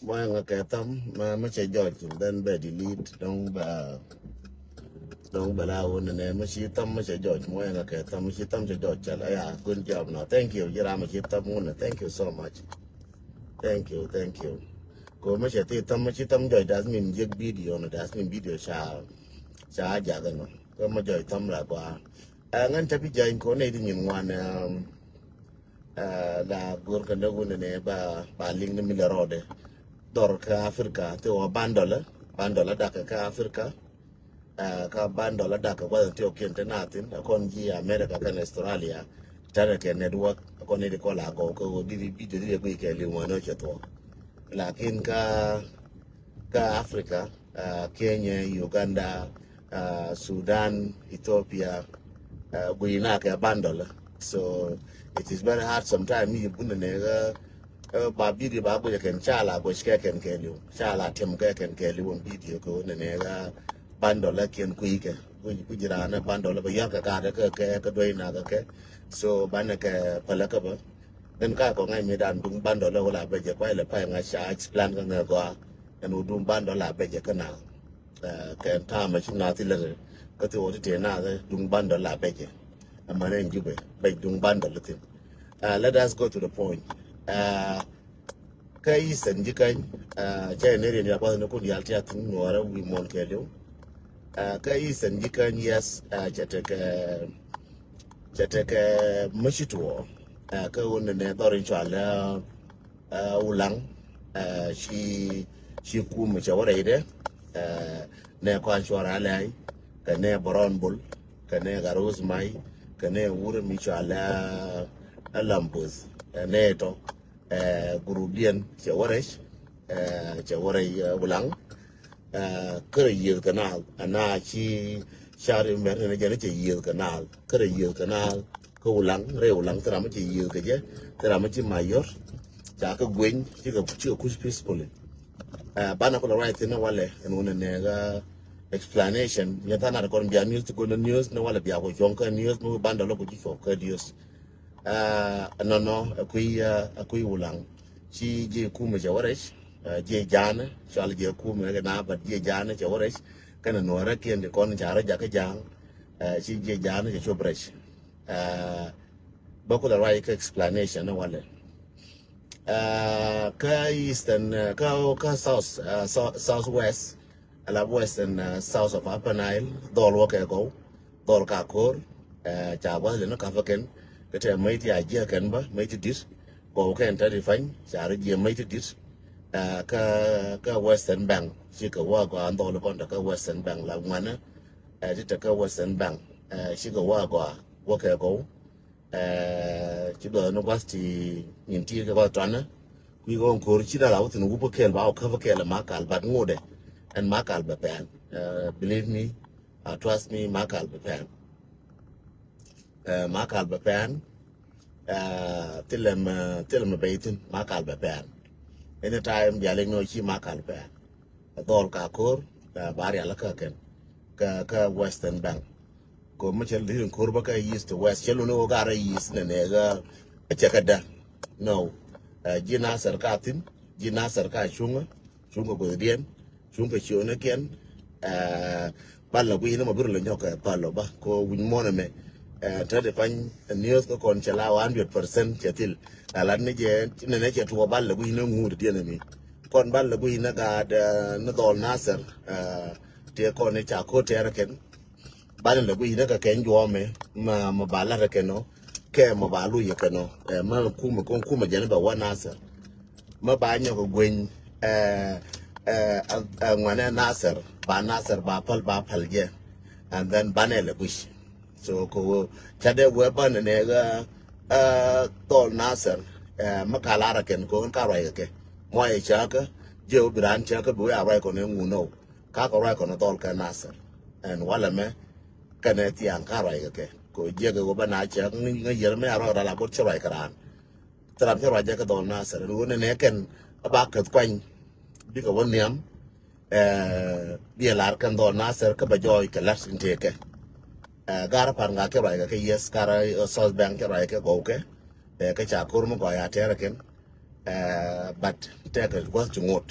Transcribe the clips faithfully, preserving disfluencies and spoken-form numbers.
Mɔ ɛŋa kɛ tham ma ma cɛ jɔc, then bɛ delete dɔŋ bɛ dɔŋ bɛ la wun nɛ ma ci tham ma cɛ jɔc, mɔ ɛŋa kɛ tham ma ci tham cɛ jɔc cɛ la ya. Good job now. Thank you. Ji̱ ram ma ci tham wun nɛ. Thank you so much. Thank you, thank you. Ko ma cɛ ti tham ma ci tham jɔc, das min jek video nɛ, das min video ca ca jaga nɔ. Ko ma jɔc tham la gua. Ɛ ŋän te bi jany ko nɛ di nyin ŋuan. Ɛ la gor kɛ nɛ wun nɛ ba ba liŋ ni mi lɛ rɔɔdɛ. Dhɔr kä Africa ti wä bandɔlä, bandɔlä dak kä Africa. Ɛ ka bandɔlä dak kä guath ti wä kiɛn te na thin, ɛ kɔn ji̱ America kɛn Australia. Tɛnɛ kɛ network, ɛ kɔn ni di kɔ la gɔw kä wä di di bi di di guic kɛ liŋ ŋuan wä cɛ thuɔ. Lakin kä kä Africa, ɛ Kenya, Uganda, ɛ Sudan, Ethiopia, ɛ guic na kɛ bandɔlä. So it is very hard sometimes mi bun nɛ kä ɛ ba video ba guic kɛn ca la guic kɛ kɛn kɛ liw, ca la tem kɛ kɛn kɛ liw video kɛ wun nɛ kä bandɔlä kiɛn kui̱ kɛ kui̱ kui̱ ji̱ ran bandɔlä ba yɔr kɛ ka dɛ kɛ kɛ kɛ duey na kɛ kɛ. So banɛ kɛ pälä kä bä. Then ka kɔ ŋa̱c mi dan duŋ bandɔlä wala bɛ jɛ kuay lɛ pay ŋa̱c ca explain kä ŋɛ gɔaa. Ɛn wä duŋ bandɔlä bɛ jɛ kä na. Ɛ kɛn ta̱a̱ mɛ ci na thi lɛ kä thi wä ti tëë na duŋ bandɔlä bɛ jɛ. Ɛmɛ nɛ in Jubɛ bɛ duŋ bandɔlä thin. Ɛ let us go to the point. Ɛ kä Eastern ji̱ käny, ɛ cɛ ni riɛn ya kuath ni kun yal tia thin nuɔrɛ wi̱i̱ muɔn kɛɛliw. Ɛ kä Eastern ji̱ käny, yes, ɛ cɛ tekɛ cɛ tekɛ mäci tuɔɔ. Ɛ kä wun nɛ dhɔr in cual ɛ Ulaŋ, ɛ ci ci kum cɛ wä rɛydɛ. Ɛ nɛ kɔn cuɔr alɛy kɛ nɛ bɔrɔn bol kɛ nɛ garus may kɛ nɛ wur mi cual ɛ Lambuth. Ɛ nɛ tɔ ɛ group diɛn cɛ wä rɛc. Ɛ cɛ wä rɛc ɛ Ulaŋ. Ɛ kärɛ yiëth kɛ naath ɛna ci car in bɛr ni jɛn cɛ yiëth kɛ naath kärɛ yiëth kɛ naath. Kä Ulaŋ rɛy Ulaŋ thil ram mi cɛ yiëth kɛ jɛ, thil ram mi ci mayɔr ca kɛ gueny ci kɛ ci kɛ kuc peacefully. Ɛ banɛ kulɛ ruac thin walɛ ɛn wun nɛ kä explanation yɛ than ar kɔn bia news ti go̱n news ni walɛ bia ku cuɔ̱ŋ kä news mi bandɔlä ku ci cuɔ̱ŋ kä news. Ɛ nɔnɔ ɛ kui̱ ɛ kui̱ Ulaŋ ci ji̱ kumɛ cɛ wä rɛc. Ɛ ji̱ ja̱a̱nä cual ji̱ kumɛ kɛ na, but ji̱ ja̱a̱nä cɛ wä rɛc. Kɛnɛ nuɔrä kiɛn ti kɔn ca rɔ jakä ja̱a̱ŋ. Ɛ ci ji̱ ja̱a̱nä cɛ cop rɛc. Ɛ bä kulɛ ruac kä explanation ni walɛ. Ɛ kä Eastern, ɛ kä kä South, ɛ South West. Ala Western, ɛ South of Upper Nile dhɔl wä kɛ gɔw. Dhɔl ka ko̱r. Ɛ ca gua̱th leni kafä kɛn kä tɛ mäc ti a jiɛ kɛn bä mäc ti dit. Gɔw kɛn tɛ ti pany ca rɔ jiɛ mäc ti dit. Ɛ kä kä Western Bank ci kɛ wä gɔaa dhɔl kɔn tɛ kä Western Bank la ŋuanä. Ɛ ti tɛ kä Western Bank ɛ ci kɛ wä gɔaa wä kɛ gɔw. Ɛ ci bɛ ni gua̱th ti nyin ti kɛ gua̱th tɔnä. Kui̱ kɛ ɣɔn ko̱r ci dala wä thin wup kɛ kɛl ba wä käp kɛ kɛl ma kal, but ŋotdɛ ɛn ma kal bɛ pɛn. Ɛ believe me, ɛ trust me, ma kal bɛ pɛn. Ɛ ma kal bɛ pɛn. Ɛ thilɛ mɛ thilɛ mɛ bɛ ithin ma kal bɛ pɛn. Anytime bia lek ni wä ci ma kal pɛn. Dhɔl ka ko̱r ɛ ba rial kä kɛn kä kä Western Bank. Ko mi cɛ li̱r in ko̱r bä kä East to West cɛ luni wä garɛ East nɛ nɛ kä cɛ kä dä. No. Ɛ ji̱ Nasir ka thin ji̱ Nasir ka cuŋä cuŋä guäthdiɛn cuŋä ciöönikiɛn. Ɛ bal la gui̱n ni ma bi rɔ lɛ nyɔk ɛ pal lɔ ba ko wi̱ny muɔ̱n ɛmɛ. Ɛ te di pany news kä kɔn cɛ la one hundred percent cɛ thil. La lat ni jɛ nɛ nɛ cɛ tuɔ bal la gui̱n ni ŋuut diɛn ɛmi. Kɔn bal la gui̱n ni gaat ni dhɔl Nasir. Ɛ tiɛ kɔn ni ca ko̱r tɛɛrɛ kɛn. Banɛ lɛ guic ni kɛ kɛn juɔmɛ ma ma ba lat kɛn ɔ kɛ ma ba luc kɛn ɔ. Ɛ ma kumɛ kɔn kumɛ jɛn bɛ wä Nasir. Ma ba nyɔk gueny ɛ ɛ ɛ ŋuanɛ Nasir ba Nasir ba pal ba pal jɛ. And then banɛ lɛ guic. So ko ca dee wee banɛ nɛ ɛ ɛ dhɔl Nasir. Ɛ ma ka lar kɛn ko ka ruac kɛ mɔ ɛ ca kä jɛ wä bi raan ca kä bi wee a ruac kɔn ɛ ŋun ɔ. Ka kɛ ruac kɔn dhɔl kɛ Nasir. Ɛn walɛ mɛ kɛnɛ thiaŋ ka ruac kɛ kɛ ko jiɛk kɛ wä bä na cɛ ŋä yier mɛ a ruac ral a bot cɛ ruac kɛ raan. Thil ram cɛ ruac jɛ kɛ dhɔl Nasir ɛn wä nɛnɛ kɛn a ba käth kuany. Bikɛ wä nhiam. Ɛ biɛ lar kɛn dhɔl Nasir kä bɛ jɔɔc kɛ lat in tëëkɛ. Ɛ gar pan ŋa kɛ ruac kɛ kɛ yieth gar South Bank kɛ ruac kɛ gɔw kɛ. Ɛ kɛ ca ko̱r mi gɔɔy a tɛɛrɛ kɛn. But tɛkɛ gua̱th ti ŋot.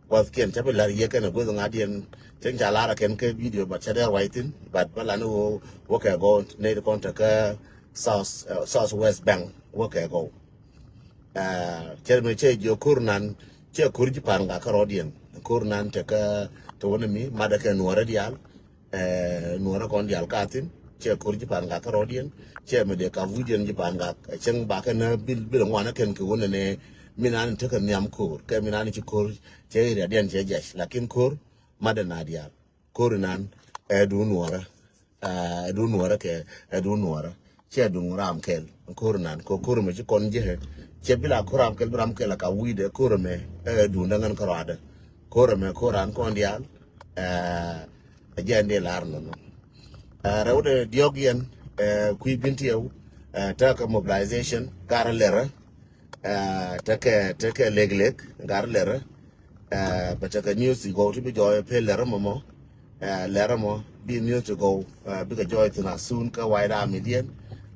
Gua̱th kiɛn ca bi la̱r yɛ kɛn a gua̱th ŋa̱diɛn. Cäŋ ca la̱r a kɛn kɛ video, but ca dee ruac thi̱n, but bä lan wä wä kɛ gɔw nɛy ti kɔn tekä South West Bank wä kɛ gɔw. Cɛ mi cɛ jiɔ ko̱r nan, cɛ ko̱r ji̱ pa̱a̱n gak kärɔɔdiɛn. Ko̱r nan tekä te wä ni mi matdä kɛ nuɔrä diaal. Nuɔrä kɔn diaal ka thi̱n, cɛ ko̱r ji̱ pa̱a̱n gak kärɔɔdiɛn. Cɛ mi dee ka wi̱diɛn ji̱ pa̱a̱n gak cäŋ bakɛ nä bil bil ŋuanä kɛn kɛ wä ni nɛ. Mi nan tekɛ nhiam ko̱r kɛ mi nan ci ko̱r. Cɛ area diɛn cɛ jiac, lakin ko̱r matdä na diaal. Ko̱r inan ɛ duun nuɔrä. Ɛ duun nuɔrä kɛ ɛ duun nuɔrä. Cɛ duun ram kɛl ko̱r inan kɛ ko̱r mɛ ci kɔn jehɛ. Cɛ bila ko̱r ram kɛl bi ram kɛl a ka wi̱i̱dɛ ko̱r mɛ ɛ duun däŋän kärɔadɛ. Ko̱r mɛ ko̱r an kɔn diaal. Ɛ jɛ ɛn dee lar nɔnɔ. Rɛwdɛ diɔk yɛn kui̱ bin tiɛw. Tekɛ mobilization garä lɛrä. Tekɛ tekɛ lek lek garä lɛrä. Bɛ tekɛ news ti gɔw ti bi jɔɔy pee lɛrä mɔ mɔ. Lɛrä mɔ bi news ti gɔw bikɛ jɔɔy thin a soon kä White Army diɛn.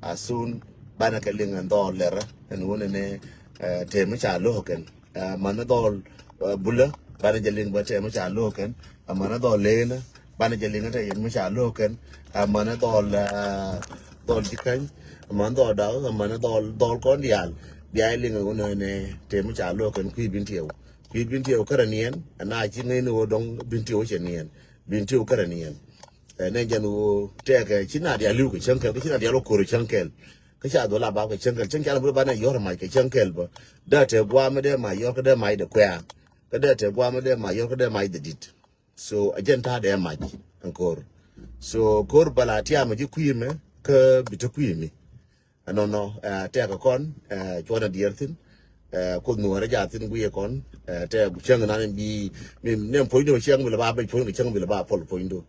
A soon banɛ kɛ liŋ ɛn dhɔɔl lɛrä ɛn wunɛ ni tëë mi ca lo̱k kɛn. Mani dhɔl bulä banɛ jɛ liŋ bä tɛmɛ ca lo̱k kɛn. Mani dhɔl lenä banɛ jɛ liŋ tɛmɛ ca lo̱k kɛn. Mani dhɔl dhɔl jikäny. Mani dhɔl dak mani dhɔl dhɔl kɔn diaal. Bia liŋ wunɛ ni tɛmɛ ca lo̱k kɛn kui̱ bin tiɛw. Kui̱ bin tiɛw kärɛ niɛn. Ɛna ci ŋäcni wä dɔŋ bin tiɛw cɛ niɛn. Bin tiɛw kärɛ niɛn. Ɛnɛ jɛn wä tɛkɛ ci na diaal li̱w kɛ cäŋ kɛl kä ci na diaal wä ko̱r cäŋ kɛl. Kä ca dhol a bap kɛ cäŋ kɛl cäŋ ca na bä banɛ yɔr mac kɛ cäŋ kɛl bä. Dee tɛ guam dee ma yɔr kä dee mac dee kuɛ̈ɛ̈. Kä dee tɛ guam dee ma yɔr kä dee mac dee dit. So a jɛn ta̱a̱ dee mac ɛn ko̱r. So ko̱r bala tiamɛ ji̱ kui̱ mɛ kä bi te kui̱ mi. Ɛnɔnɔ tɛkɛ kɔn cuɔn a diɛɛr thin. Kuoth nuɔrɛ ja thin guiɛ kɔn. Tɛ cäŋ nan bi mi nem puɔ̱nydu cäŋ mi lɛ ba bɛc puɔ̱nydu cäŋ mi lɛ ba pɔl puɔ̱nydu.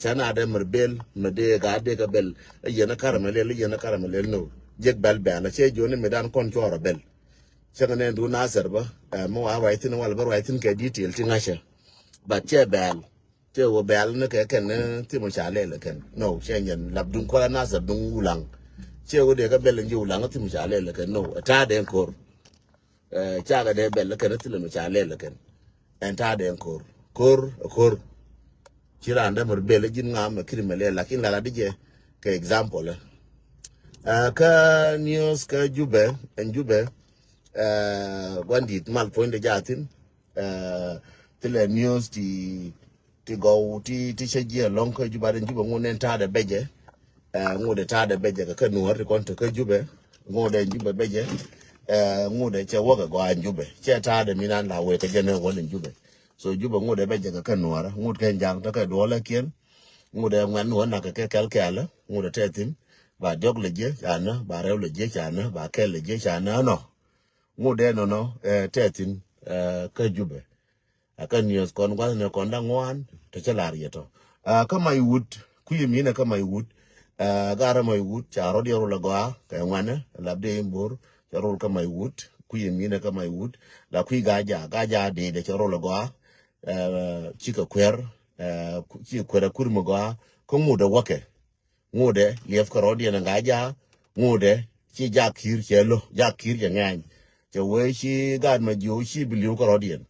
Cä na dee mɛr bel mɛ dee ga dee kɛ bel. Yɛn a karɛ mɛ lɛl yɛn a karɛ mɛ lɛl no. Jek bɛl bɛl a cɛ jiɔni mi dan kɔn cuɔrɔ bɛl. Cäŋ nɛn du Nasir bä mi wa ruac thin wal bä ruac thin kɛ detail ti ŋa̱cä. But cɛ bɛl. Cɛ wä bɛl ni kɛ kɛn ni thimɔ ca lɛl kɛn no cɛ nyɛn lap duŋ kuala Nasir duŋ Wulaŋ. Cɛ wä dee kɛ bɛl ni ji̱ Wulaŋ thimɔ ca lɛl kɛn no ɛ ta̱a̱ dee ko̱r. Cakɛ dee bɛl kɛn thilɛ mi ca lɛl kɛn. Ɛn ta̱a̱ dee ko̱r ko̱r ko̱r. Ci raan dee mɛr bɛl ji̱n ŋa mɛ kiri mɛ lɛl lakin lala di jɛ kɛ example. Kä news kä Jubɛ ɛn Jubɛ. Guandit mal puɔ̱ny de jathin. Thilɛ news ti ti gɔw ti ti cä jiɛ lɔŋ kä Jubɛ den Jubɛ ŋun nɛn ta̱a̱dɛ bɛjɛ. Ŋudɛ ta̱a̱dɛ bɛjɛ kɛ kä nuɔr ti kɔn te kä Jubɛ. Ŋudɛ Jubɛ bɛjɛ. Ŋudɛ cɛ wäkɛ gɔaa Jubɛ cɛ ta̱a̱dɛ mi nan la wee kɛ jɛ nɛ wä ni Jubɛ. So Jubɛ ŋudɛ bɛjɛ kɛ kä nuɔr ŋud kɛ jaŋ te kɛ duɔlɛ kiɛn. Ŋudɛ ŋuɛn nuɔr nak kɛ kɛ kɛl kɛl ŋudɛ tɛ thin. Ba diɔk lɛ jiɛ canä ba rɛw lɛ jiɛ canä ba kɛl lɛ jiɛ canä nɔ. Ŋudɛ nɔnɔ tɛ thin kä Jubɛ. Ɛ kä news kɔn gua̱th ni kɔn da̱ŋ ŋuan te cä lar yɛ tɔ. Kä Mac Wut kui̱ mi nɛ kä Mac Wut. Garɛ Mac Wut ca rɔ̱t yɛ rol agɔa kɛ ŋuanɛ lap dee in bo̱r. Cɛ rol kä Mac Wut kui̱ mi nɛ kä Mac Wut. La kui̱ Gaja Gaja dee dee cɛ rol agɔa. Cikɛ kuɛr cikɛ kuɛr akur mi gɔa. Kä ŋut ɛ wäkɛ. Ŋudɛ liɛp kärɔ̱diɛn ɛ Gaja. Ŋudɛ ci Jak Kiir cɛ lo̱ Jak Kiir cɛ ŋɛny. Cɛ wee ci gaat ma jiöö ci bi li̱w kärɔ̱diɛn.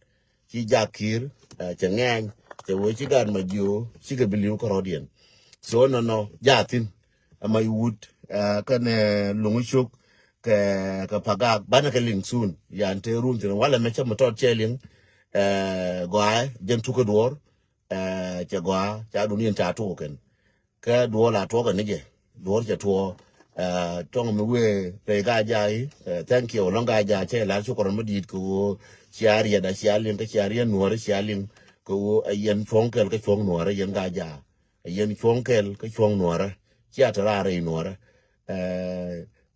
Ci Jak Kiir cɛ ŋɛny. Cɛ wee ci gaat ma jiöö cikɛ bi li̱w kärɔ̱diɛn. So nɔnɔ jathin. Ɛ Mac Wut kɛnɛ Luŋ Cok kɛ kɛ Pagak banɛ kɛ liŋ sun yan te rum thin walɛ mɛ cä mɛ tɔt cɛ liŋ. Gɔaa jɛn tukä duɔr. Cɛ gɔaa ca dun yin ca tukä kɛn. Kä duɔl a tuɔkɛ ni jɛ duɔl cɛ tuɔ. Tɔŋ mi wee rɛy Gaja i̱ thank you lɔŋ Gaja cɛ lar cukɔrɔn mi di̱i̱t kɛ ɣöö cia riɛt a cia liŋ kä cia riɛt nuɔ̱ɔ̱ri cia liŋ. Kɛ ɣöö a yɛn cuɔ̱ŋ kɛl kä cuɔ̱ŋ nuɔ̱ɔ̱rä yɛn Gaja. A yɛn cuɔ̱ŋ kɛl kä cuɔ̱ŋ nuɔ̱ɔ̱rä cia te raar rɛy nuɔ̱ɔ̱rä.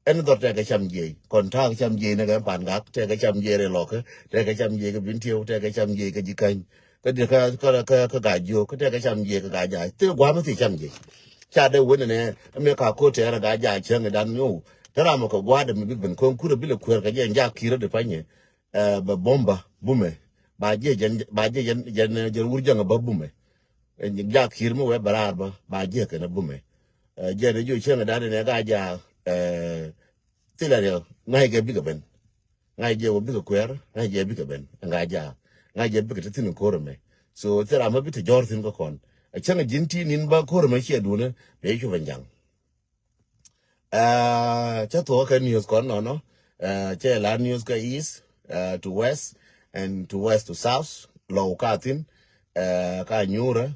Ɛn dhɔr tɛkɛ cam jiɛc kɔn ta̱a̱ cam jiɛc ni kɛ pan gak tɛkɛ cam jiɛc rɛy lɔkä tɛkɛ cam jiɛc kɛ bin tiɛw tɛkɛ cam jiɛc kɛ ji̱ käny. Kä diɛ kä kä kä kä Gajiok kä tɛkɛ cam jiɛc kɛ Gaja thil gua̱a̱m thil cam jiɛc. Ca dee wen nɛ mi ka ko̱ tɛɛrɛ Gaja cäŋ dan nyow. Te ram kɛ gua̱a̱dɛ mi bi ben ko̱n kurɛ bi lɛ kuɛɛr kɛ jɛ n Jak Kiir di panyɛ. Bɛ bom ba bumɛ ba jiɛ jɛn ba jiɛ jɛn jɛn jɛn wur jäŋ ba bumɛ. Jak Kiir mi wee bɛ raar ba ba jiɛ kɛn bumɛ. Jɛn jiɔ cäŋ dan nɛ Gaja. Thilɛ riɛ ŋa̱c kɛ bikɛ ben. Ŋa̱c jɛ wä bikɛ kuɛɛr, ŋa̱c jɛ bikɛ ben. Ŋa̱c jɛ, ŋa̱c jɛ bikɛ te thi̱n ko̱r ɛmɛ. So thil ram bä bi te jɔ̱ɔ̱r thi̱n kä kɔn. A cäŋ a ji̱n ti ni̱n bä ko̱r ɛmɛ ciɛ duundä bɛ cu ben ja̱ŋ. Cä thuɔ̱k kɛ news kɔn nɔnɔ. Cɛ la news kä east to west and to west to south. Lɔw ka thi̱n ka nyuurä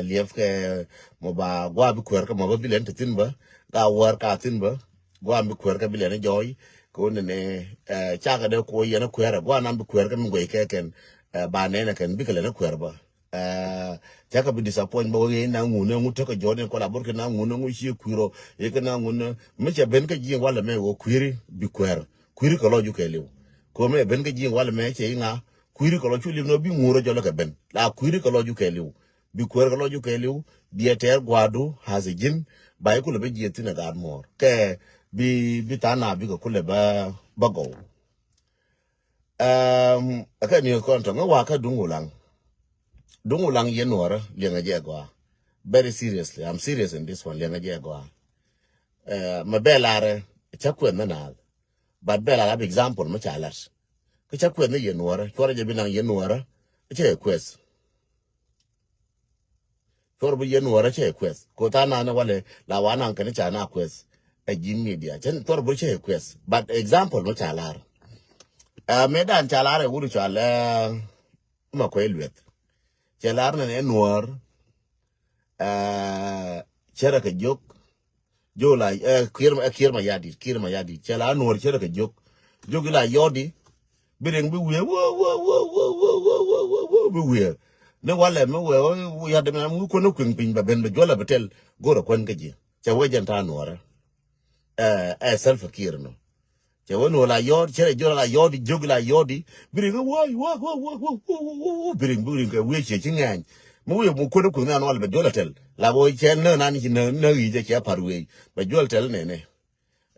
liɛp kɛ mɔ ba gua̱a̱ bi kuɛɛr kä mɔ bä bi lɛn te thi̱n bä. Ka wäär ka thi̱n bä gua̱a̱ bi kuɛɛr kä bi lɛn jɔɔy. Kɛ wä nɛnɛ cakɛ dee kuɔ yɛn kuɛɛrä gua̱a̱ nan bi kuɛɛr kä mi guɛy kɛ kɛn ba nɛnɛ kɛn bikɛ lɛn kuɛɛr bä. Cakɛ bi disappoint bä wee na ŋun ŋu tekɛ jɔɔni kɔla bot kɛ na ŋun ŋu cie kuiro. Yekɛ na ŋun mi cɛ ben kä ji̱ walɛ mɛ wä kuiri bi kuɛɛr kuiri kɛ lɔju kɛ liw. Kome ben kä ji̱ walɛ mɛ cɛ iŋa kuiri kɛ lɔ cu liw nɔ bi ŋurä jɔlɛ kɛ ben la kuiri kɛ lɔju kɛ liw. Bi kuɛɛr kɛ lɔju kɛ liw. Biɛ tɛɛr guadu has a ji̱n ba ikulɛ bä jiɛ thin a gaat muɔɔr kɛ bi bi than na bikɛ kulɛ bä bä gɔw. Ɛ kɛ ni kɔn tɔŋ ɛ wa kä duŋ wulaŋ. Duŋ wulaŋ yɛn nuɔrä liɛŋɛ jɛ gɔaa. Very seriously, I'm serious in this one, liɛŋɛ jɛ gɔaa. Mɛ bɛ larɛ cä kuɛn ni naath. But bɛ larɛ bi example mɛ ca lat. Kä cä kuɛn ni yɛn nuɔrä cuɔrɛ jɛ bi naŋ yɛn nuɔrä. Cɛ kuɛth. Cuɔr bi yɛn wärä cɛ kuɛth ko tha nanɛ walɛ la wa naŋ kɛn ca na kuɛth. Ɛ ji̱ media cɛn cuɔr bi cɛ kuɛth but example mɔ ca lar. Ɛ mɛ dan ca lar ɛ wuri cɔal ɛ ma kuɛ lueth. Cɛ lar nɛ nɛ nuɔr. Ɛ cɛ rɛ kɛ jok. Jok la ɛ kier ma ɛ kier ma yadit kier ma yadit cɛ la nuɔr cɛ rɛ kɛ jok. Jok la yɔdi. Bi riŋ bi wiee wo wo wo wo wo wo wo wo wo bi wiee. Ni walɛ mi wee wo yadit mi na mi kuän ni kuiŋ piny bɛ ben bɛ juɔl a bi tɛl. Go̱rɛ kuän kä ji̱ cɛ wee jɛn ta̱a̱ nuɔrɛ. Ɛ ɛ Salva Kiir nɔ. Cɛ wee nuɔr la yɔɔd cɛ rɛ juɔl la yɔɔdi jok la yɔɔdi. Bi riŋ wo wo wo wo wo wo wo wo bi riŋ bi riŋ kɛ wiee cɛ ci ŋɛny. Mi wiee mi kuän ni kuiŋ ni an walɛ bɛ juɔl a tɛl la bɔ cɛ nä nan ci nä nä yic cɛ par wiee bɛ juɔl tɛl nɛnɛ.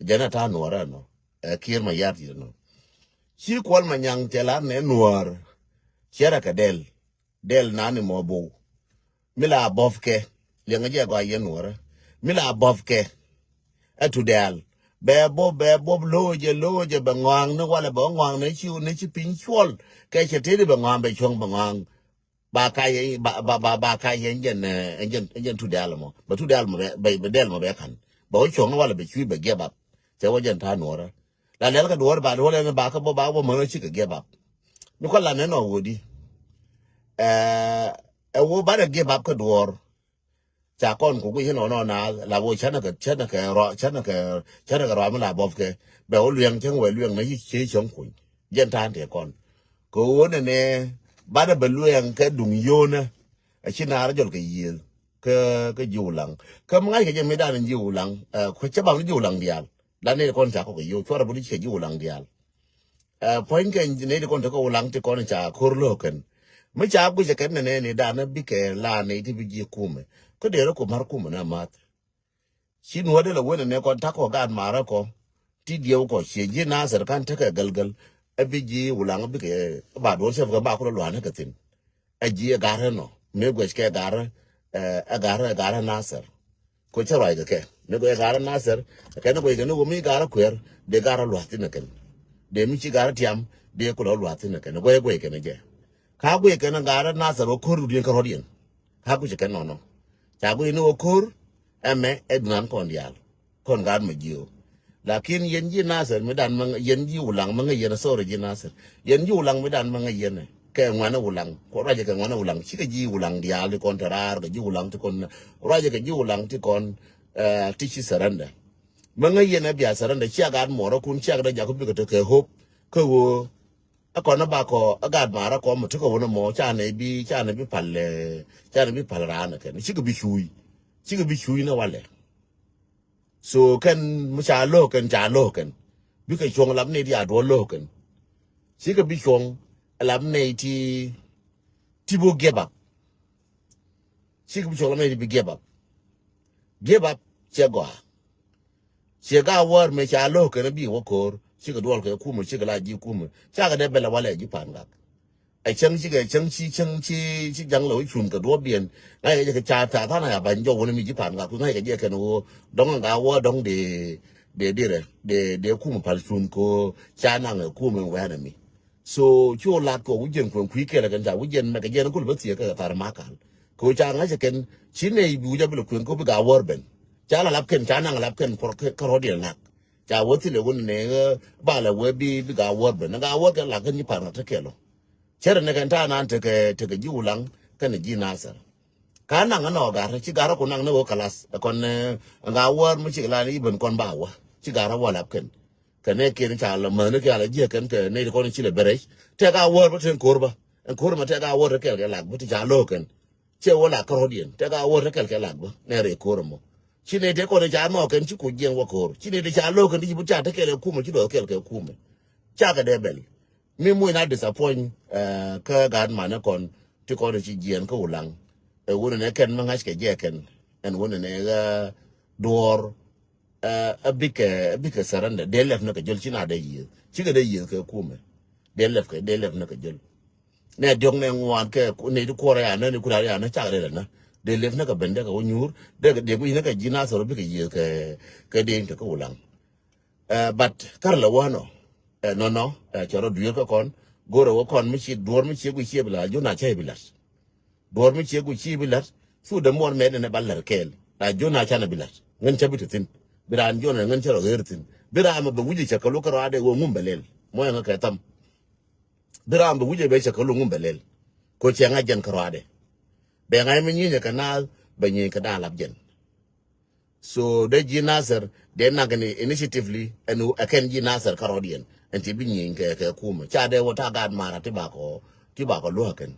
Jɛn a ta̱a̱ nuɔɔrä nɔ ɛ kier ma yar ti nɔ. Ci kuɔl ma nyaŋ cɛ lar nɛ nuɔɔr. Cɛ rɛ kɛ dɛl dɛl nani mɔ bow. Mi la bɔf kɛ liɛŋ jɛ gɔa yɛ nuɔɔrä. Mi la bɔf kɛ ɛ tu dɛl bɛ bop bɛ bop lo̱o̱jɛ lo̱o̱jɛ bɛ ŋɔaŋ ni walɛ bɛ ŋɔaŋ ni ci ni ci piny cuɔl. Kɛ cɛ tëëdi bɛ ŋɔaŋ bɛ cuɔ̱ŋ bɛ ŋɔaŋ. Ba ka yɛ ba ba ba ba ka yɛ ɛn jɛn ɛn jɛn ɛn jɛn tu dɛl mɔ bɛ tu dɛl mɔ bɛ bɛ dɛl mɔ bɛ kan bɛ wä cuɔ̱ŋ ni walɛ bɛ cui̱ bɛ give up. Cɛ wä jɛn ta̱a̱ nuɔrä. La lɛl kɛ duɔ̱ɔ̱r ba duɔ̱ɔ̱r ɛn ba kä bä ba wä män wä cikɛ give up. Mi kɔn la nɛn ɔ wä di. Ɛ ɛ wä ba dɛ give up kɛ duɔ̱ɔ̱r. Ca kɔn ku guic inɔ nɔ na la wä canɛ kɛ canɛ kɛ rɔ canɛ kɛ canɛ kɛ rɔ mi la bɔp kɛ bɛ wä luɛŋ cäŋ wɛ luɛŋ na ci ci cäŋ kuny. Jɛn ta̱a̱ tëë kɔn kɛ ɣöö nɛnɛ banɛ bɛ luɛɛŋ kɛ duŋ yöönä. A ci naar jɔl kɛ yiëël kä kä ji̱ wulaŋ. Kä mi ŋa̱ckɛ jɛ mi dan in ji̱ wulaŋ. Ɛ kuɛ cä bam ni ji̱ wulaŋ diaal. Dan ni kɔn ca kɔk kɛ yöö cuarɛ buni cɛ ji̱ wulaŋ diaal. Ɛ puɔ̱ny kɛ ni di kɔn tekɛ wulaŋ ti kɔn ca ko̱r lo̱o̱kɛn. Mi ca guic ɛ kɛn nɛnɛ ni dan ni bikɛ la ni ti bi ji̱ kumɛ. Kä dee rɛ ku mar kumɛ na math. Ci nuɔ̱ɔ̱dɛ lɛ wen ɛnɛ kɔn ta̱kɔ gaat marä kɔ. Ti diɛw kɔ ciɛ ji̱ Nasir kan tekɛ gälgäl. Ɛ bi ji̱ wulaŋ bikɛ ba duɔl cɛ bikɛ ba kulɛ lua̱a̱n kɛ thi̱n. Ɛ ji̱ ɛ garä nɔ mëë guɛc kɛ garä. Ɛ garä ɛ garä Nasir. Ko cɛ ruac kɛ kɛ mëë guɛc ɛ garä Nasir. Ɛ kɛn guɛc kɛ ni wä mi garä kuɛɛr dee garä lua̱a̱th thi̱n ɛ kɛn. Dee mi ci garä tiam dee kulɛ lua̱a̱th thi̱n ɛ kɛn guɛc guɛc kɛn ɛ jɛ. Ka guɛc kɛn ɛ garä Nasir wä ko̱r dudiɛn kä ruɔ̱diɛn. Ka guic kɛn nɔnɔ ca guic ni wä ko̱r. Ɛmɛ ɛ dunan kɔn diaal. Kɔn gaat mɛ jiö. Lakin yɛn ji̱ Nasir mi dan mɛ yɛn ji̱ wulaŋ mɛ ŋä yɛn sorry ji̱ Nasir. Yɛn ji̱ wulaŋ mi dan mɛ ŋä yɛn kɛ ŋuanɛ wulaŋ kɔ ruacɛ kɛ ŋuanɛ wulaŋ cikɛ ji̱ wulaŋ diaal ti kɔn te raar kɛ ji̱ wulaŋ ti kɔn. Ruacɛ kɛ ji̱ wulaŋ ti kɔn. Ti ci surrender. Mɛ ŋä yɛn ɛ bia surrender ciak gaat muɔrä kun ciak dee jaku bikɛ te kɛ hope. Kä ɣöö ɛ kɔn ɛ bakɔ ɛ gaat marä kɔ mɔ tekɛ wun ɛmɔ canɛ bi canɛ bi pal. Canɛ bi pal raan ɛ kɛn cikɛ bi cuuc. Cikɛ bi cuuc ni walɛ. So kɛn mi ca lo̱o̱k kɛn ca lo̱o̱k kɛn bikɛ cuɔ̱ŋ lap ni ti a duɔl lo̱o̱k kɛn. Cikɛ bi cuɔ̱ŋ lap ni ti ti bi give up. Cikɛ bi cuɔ̱ŋ lap ni ti bi give up. Give up cɛ gɔaa. Ciɛ ga wäär mëë ca lo̱o̱k kɛn bi wä ko̱o̱r cikɛ duɔl kɛ kumä cikɛ la ji̱ kumä cakɛ dee bɛl a walɛ ji̱ pa̱a̱n gak. Ɛ cäŋ cikɛ cäŋ ci cäŋ ci ci jaŋ lɛ wä cuun kɛ duɔ̱ɔ̱p biɛn. Ŋa̱c kɛ jɛ kɛ ca tha̱a̱ tha̱a̱n a ya ba̱ny jɔw wä ni mi ji̱ pa̱a̱n gak kui̱ ŋa̱c kɛ jɛ kɛn wä dɔ̱ŋ ɛ ga wä dɔ̱ŋ dee Dee dirɛ, dee, dee kumɛ pal cuŋ ko ca naŋ ɛ kumɛ wɛnɛ mi. So cu lat kɛ wi̱c jɛn kuɛn kui̱ kɛlɛ kɛn ca wi̱c jɛn mɛkɛ jɛn kul bä thiɛ kɛ thar makal. Kɛ ca ŋa̱c kɛn ci nɛy bi wi̱c a bi lɛ kuɛn ko bi ga wäär ben. Ca la lap kɛn ca naŋ lap kɛn pɔr kɛ rɔ̱diɛn lak. Ca wä thilɛ wun nɛ ba lɛ wee bi, bi ga wäär ben. Ga wäär kɛn lak kɛn ci pan ŋa̱t te kɛl ɔ. Cɛrɛ nɛ kɛn ta̱a̱ nan tekɛ, tekɛ ji̱ Wulaŋ kɛnɛ ji̱ Nasir. Ka naŋ anɔ gar, ci gar ku naŋ ni wä kalas. Kɔn, eh, ŋa wäär mi ci la ni ben kɔn ba wä. Ci gar wä lap kɛn. Kɛ nɛ kiɛn ca la mäni kɛ ala jiɛ kɛn kɛ nɛ kɔn ci lɛ bɛrɛc. Tɛk a wäär bä ten ko̱r bä. Ɛn ko̱r ma tɛk a wäär kɛl kɛ lak bä ti ca lo̱ kɛn. Cɛ wä lak kärɔ̱diɛn. Tɛk a wäär kɛl kɛ lak bä. Nɛ rɛ ko̱r mɔ. Ci nɛ tɛ kɔn ca nɔ kɛn ci ku jiɛn wä ko̱r. Ci nɛ tɛ ca lo̱ kɛn ti ci bä ca te kɛl kɛ kumɛ, ci dɔth kɛl kɛ kumɛ. Ca kɛ dee bɛl. Mi muc na disappoint, eh, kä gaat manɛ kɔn ti kɔn ci jiɛn kä Wulaŋ. Ɛ wunɛ nɛ kɛn mi ŋa̱c kɛ jɛ kɛn. Ɛn wunɛ nɛ ɣä duɔɔr, eh, a bikɛ, a bikɛ surrender. Dee lɛp nɛ kɛ jol ci na dee yiëth. Cikɛ dee yiëth kɛ kumɛ. Dee lɛp kɛ, dee lɛp nɛ kɛ jol. Nɛ diɔk nɛ ŋuan kɛ ku-, nɛ di kuɔrɛ ya nɛ, ni kuda ya nɛ cak rɛ nɛ. Dee lɛp nɛ kɛ ben dee kɛ wä nyuur. Dee kɛ dee ku inɛ kɛ ji̱ na thɔr bikɛ yiëth kɛ, kɛ dee in kɛ kä Wulaŋ. Eh, but kar lɛ wä nɔ, eh, nɔnɔ, eh, cɛ rɔ duier kä kɔn, go̱rɛ wä kɔn mi ci duɔr mi ci guic ci bi lat, jona cɛ bi lat. Duɔr mi ci guic ci bi lat, su de muɔr mɛt ɛn ɛ ba lat kɛɛl. La jona canɛ bi lat, ŋän cɛ bi te thin. Bi raan jona ŋän cɛ rɔ ɣer thin. Bi raan mɛ bɛ wi̱cɛ cɛ kɛ luk kɛ rɔadɛ wä ŋum bɛ lɛl. Muɔyɛ ŋä kɛ tham. Bi raan bɛ wi̱cɛ bɛ cɛ kɛ luk ŋum bɛ lɛl. Ko cɛ ŋa jɛn kɛ rɔadɛ. Bɛ ŋa̱c mi nyinyɛ kɛ naath, bɛ nyiny kɛ daan lap jɛn. So dee ji̱ Nasir dee nak ni initiatively ɛn ɛ kɛn ji̱ Nasir kärɔ̱diɛn ɛn ti bi nyieny kɛ, kɛ kumɛ. Ca dee wä ta gaat mara ti bakɔ, ti bakɔ luäk kɛn.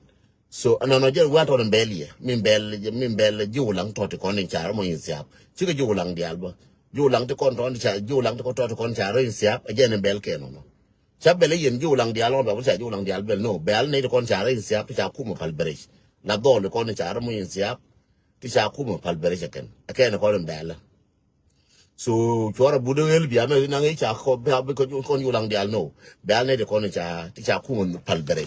So ɛnɔnɔ jɛ wä tɔn bɛl yɛ, min bɛl, min bɛl ji̱ Wulaŋ tɔt ti kɔn in ca rɔ mɔ in siap. Cikɛ ji̱ Wulaŋ diaal bä. Ji̱ Wulaŋ ti kɔn tɔn ti ca, ji̱ Wulaŋ ti kɔn tɔt ti kɔn ca rɔ in siap, ɛ jɛ ni bɛl kɛ nɔnɔ. Ca bɛl yɛn ji̱ Wulaŋ diaal ɔn bɛ wä ca ji̱ Wulaŋ diaal bɛl no. Bɛl ni ti kɔn ca rɔ in siap, ti ca kumɛ pal bɛrɛc. La dhɔl ti kɔn ca rɔ mɔ in siap. Ti ca kumɛ pal bɛrɛ cɛ kɛn. Ɛ kɛn kɔn in bɛɛlɛ. So cuɔrɛ budɛ ɣel bia mɛ naŋ i̱ ca kɔ bia bi kɔn Wulaŋ dial no. Bɛɛl nɛ ti kɔn ca, ti ca kumɛ pal bɛrɛ.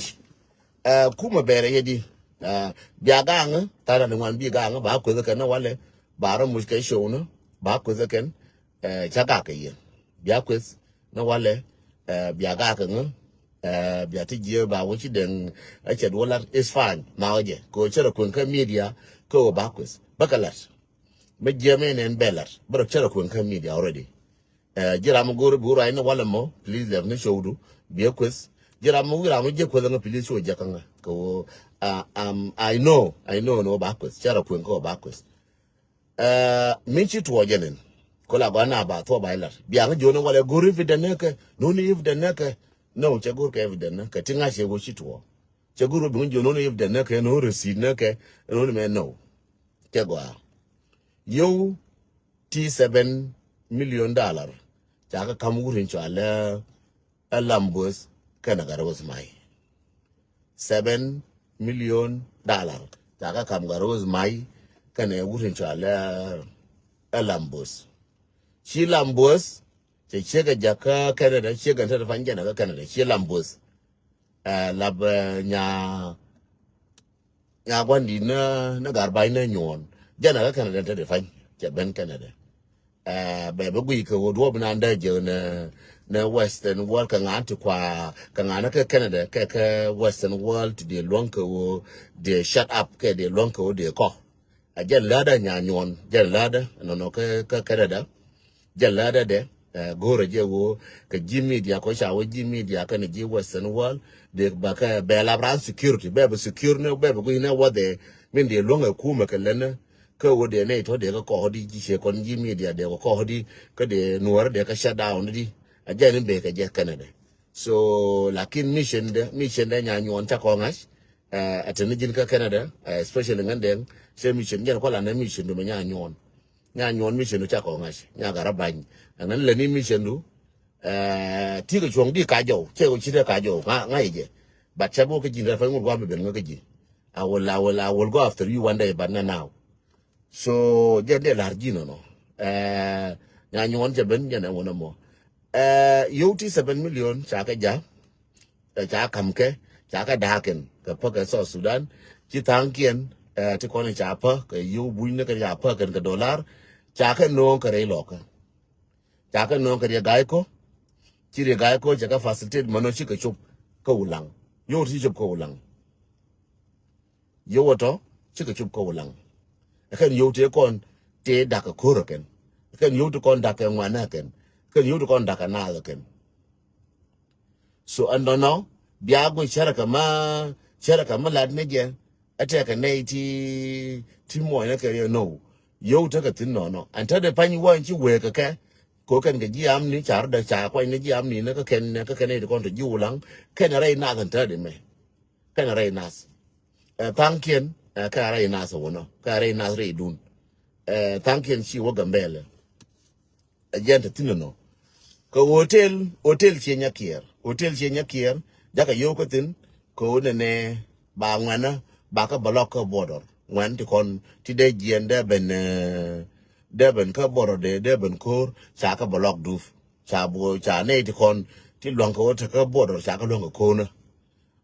Ɛ, kumɛ bɛrɛ yɛ di. Ɛ, bia gaŋ, tara ni ŋuan bi gaŋ, ba kueth kɛn ni walɛ. Ba rɔ muc kɛ show ni, ba kueth kɛn. Ɛ, ca gak kɛ yɛn. Bia kueth ni walɛ, ɛ, bia gak kɛ ŋä, ɛ, bia ti jiɛ ba wä ci deŋ, ɛ, cɛ duɔ lat, is fine. Ma wä jɛ. Kɛ wä cɛ rɛ kueŋ kä media, kɛ wä ba kueth. Bä kɛ lat. Bä jiɛ mɛ nɛn bɛ lat. Bä rɛ cɛ rɛ kueŋ kä media already. Ɛ, ji̱ ram go̱r bi wä ruac ni walɛ mɔ, please lɛp ni show du. Bia kueth. Ji̱ ram wä ram jiɛ kueth ŋä, please show jɛ kä ŋä. Kɛ wä, ɛ, um, I know, I know ni wä ba kueth. Cɛ rɛ kueŋ kä wä ba kueth. Ɛ, min ci tuɔɔk jɛ nin. Ko la gɔaa na ba thuɔk ba ilat. Biaŋ jiɔn walɛ go̱r evident nɛ kɛ. Nuni evident nɛ kɛ. No, cɛ go̱r kɛ evident nɛ kɛ. Ti ŋa̱c cɛ go̱r ci tuɔɔk. Cɛ go̱r bi ŋun jiɔn nuni evident nɛ kɛ. Nuni receipt nɛ kɛ. Nuni mɛ no. Cɛ gɔaa. Yio̱w ti seven million dollar. Ca kɛ kam wut in cɔalɛ ɛ Lam Buɔth kɛnɛ Gat Ruɔth May. Seven million dollar. Ca kɛ kam Gat Ruɔth May kɛnɛ wut in cɔalɛ ɛ Lam Buɔth. Ci Lam Buɔth cɛ ciek ɛ jak kä Canada, ciek ɛn te ti pany jɛn ɛ kä Canada, ci Lam Buɔth. Ɛ, lap, ɛ, nya, nya gua̱n di̱t ni, ni Gat Ba̱ny ni Nyuɔn. Jɛn ɛ kä Canada te di pany, cɛ ben Canada. Ɛ, bɛ bi guic kɛ ɣöö duɔ̱ɔ̱p inan dee jek ni, ni Western world kɛ ŋa̱n ti kua, kɛ ŋa̱n ni kɛ Canada, kɛ, kɛ Western world ti dee luäŋ kɛ ɣöö dee shut up, kɛ dee luäŋ kɛ ɣöö dee kɔ. A jɛn lätdä Nya Nyuɔn, jɛn lätdä, nɔnɔ kä, kä Canada. Jɛn lätdä dɛ, ɛ, go̱o̱rä jɛ ɣöö kɛ ji̱ media, kɔ ca wä ji̱ media kɛnɛ ji̱ Western world, dee ba kɛ bɛ lap raan security, bɛ bi secure ni, bɛ bi gui̱n ni wädɛ, min dee luäŋ ɛ kumɛ kɛ länä, kä ɣöö dee nɛy tɔ dee kä kɔɔk di, ji̱ ciɛ kɔn ji̱ media dee kä kɔɔk di, kä dee nuɔ̱ɔ̱rä dee kä shut down di. A jɛn in bee kɛ jɛ Canada. So, lakin mission dɛ, mission dɛ Nya Nyuɔn ca kɔŋ ŋa̱c, ɛ, ɛ teni ji̱n kä Canada, ɛ, especially ŋän dɛŋ, cɛ mission jɛn kɔ la nɛ mission du mɛ Nya Nyuɔn. Nya Nyuɔn mission du ca kɔŋ ŋa̱c, Nya Gat Ruɔth Ba̱ny. Ɛ ŋän lɛ ni mission du, ɛ, ti kɛ cuɔ̱ŋ di ka jɔw, cɛ kɛ ci dɛ ka jɔw, ŋa, ŋa yɛ jɛ. But cɛ bok kä ji̱n rɛ fɛn ŋut guam ben ŋä kä ji̱. I will, I will, I will go after you one day, but not now. So, jɛ dee la̱r ji̱n nɔnɔ. Ɛ, Nya Nyuɔn cɛ ben jɛ nɛ wun ɛmɔ. Ɛ, yio̱w ti seven million ca kɛ ja̱. Ɛ, ca ka̱m kɛ, ca kɛ da̱a̱k kɛn kɛ pa̱k kɛ South Sudan. Ci tha̱a̱ŋkiɛn, ɛ, ti kɔn ca pa̱k kɛ yio̱w bunyni kɛ ca pa̱k kɛn kɛ dollar. Ca kɛ no̱o̱ŋ kɛ rɛy lɔkä. Ca kɛ nööŋ kɛ Riek Gai Kok. Ci Riek Gai Kok cɛ kɛ facilitate mɛn ɔ cikɛ cop kä Wulaŋ. Yio̱w tɔ ci cop kä Wulaŋ. Yio̱w tɔ cikɛ cop kä Wulaŋ. Ɛ kɛn yio̱w tëë kɔn tëë da̱k kɛ ko̱r ɛ kɛn. Ɛ kɛn yio̱w tëë kɔn da̱k kɛ ŋuan ɛ kɛn. Ɛ kɛn yio̱w tëë kɔn da̱k kɛ naath ɛ kɛn. So ɛn nɔnɔ bia guic cärɛ kɛ ma, cärɛ kɛ ma lat ni jɛ. Ɛ tɛkɛ nɛy ti, ti muɔ̱ɔ̱ny ni kɛ riɛ nɔw. Yio̱w tekɛ thi̱n nɔnɔ ɛn te dee pa̱ny wä ɛn ci wëë kɛ kɛ. Ko kɛn kɛ ji̱ amni ca rɔ dee ca kuany ni ji̱ amni ni kä kɛn, kä kɛn nɛy ti kɔn te ji̱ Wulaŋ. Kɛn rɛy nath ɛn te dee mɛ. Kɛn rɛy nath. Ɛ tha̱a̱ŋkiɛn ɛ kɛ rɛy nath ɛ wunɔ kɛ rɛy nath rɛy dun. Ɛ tha̱a̱ŋkiɛn ci wä Gambɛlɛ. Ɛ jɛn te thi̱n ɛnɔ. Kɛ hotel, hotel ciɛ nyakiɛɛr. Hotel ciɛ nyakiɛɛr. Jakɛ yio̱w kä thi̱n. Kɛ ɣöö nɛnɛ ba ŋuɛnä ba kä block kä border. Ŋuɛn ti kɔn ti dee jiɛn dee ben, eh, dee ben kä border dee, dee ben ko̱r. Ca kä block dup. Ca buɔ, ca nɛy ti kɔn ti lua̱ŋ kɛ ɣöö te kä border ca kä lua̱ŋ kɛ ko̱nä.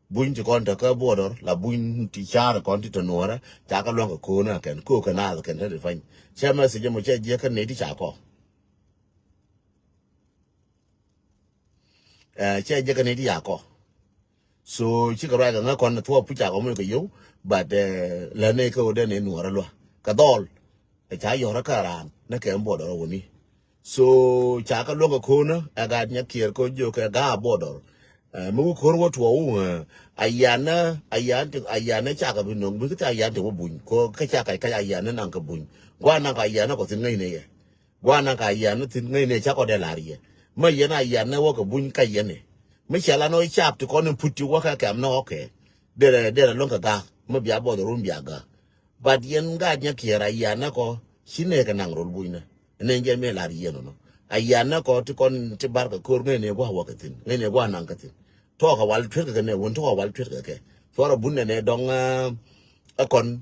Buny ti kɔn te kä border la buny ti car kɔn ti te nuɔrä ca kä lua̱ŋ kɛ ko̱nä kɛn ko kɛ naath kɛn te ti pany. Cɛ message mɔ cɛ jiɛ kä nɛy ti ca kɔ. Ɛ cɛ jɛ kɛ ni ti yakɔ. So cikɛ ruac kɛ ŋä kɔn thuɔɔk puc cakɔ muc kɛ yio̱w. But ɛ lɛ ni kä wä dee ni nuɔrä luä kɛ dhɔl. Ɛ ca yɔrä kä raan ni kɛ border wuni. So ca kɛ luäŋ kɛ ko̱nä ɛ gat nyakiɛɛr kä jiök kɛ gaa border. Ɛ mi wä ko̱r wä tuɔɔk wä ŋä ayanä, ayan ti, ayanä cakɛ bi no̱ŋ bi kä ti ayan ti wä buny ko kä cakɛ kac ayanä naŋ kɛ buny. Gua̱a̱ naŋ kɛ ayanä kɔ thi̱n ŋäcnɛ yɛ. Gua̱a̱ naŋ kɛ ayanä thi̱n ŋäcnɛ cakɔ dee la̱r yɛ. Mi yɛn ayanä wä kɛ buny ka yɛn ɛ. Mi cɛ lan wä cap ti kɔn in put ti wä kɛ kɛm ni ɣɔkɛ. Derɛ, derɛ lo̱ŋ kɛ ga̱a̱k mi bia buɔth run bia ga̱a̱k. But yɛn gaat nyakiɛɛr ayanä kɔ ci nɛɛkɛ naŋ rol bucnä. Nɛn jɛ mi lar yɛn ɔnɔ ayanä kɔ ti kɔn ti bar kɛ ko̱r ŋäcnɛ gua̱a̱ wä kɛ thi̱n ŋäcnɛ gua̱a̱ naŋ kɛ thi̱n. Tɔɔkɛ wal tuetkɛ kɛ nɛ wun tɔɔkɛ wal tuetkɛ kɛ cuarɛ bun nɛnɛ dɔŋ. Ɛ kɔn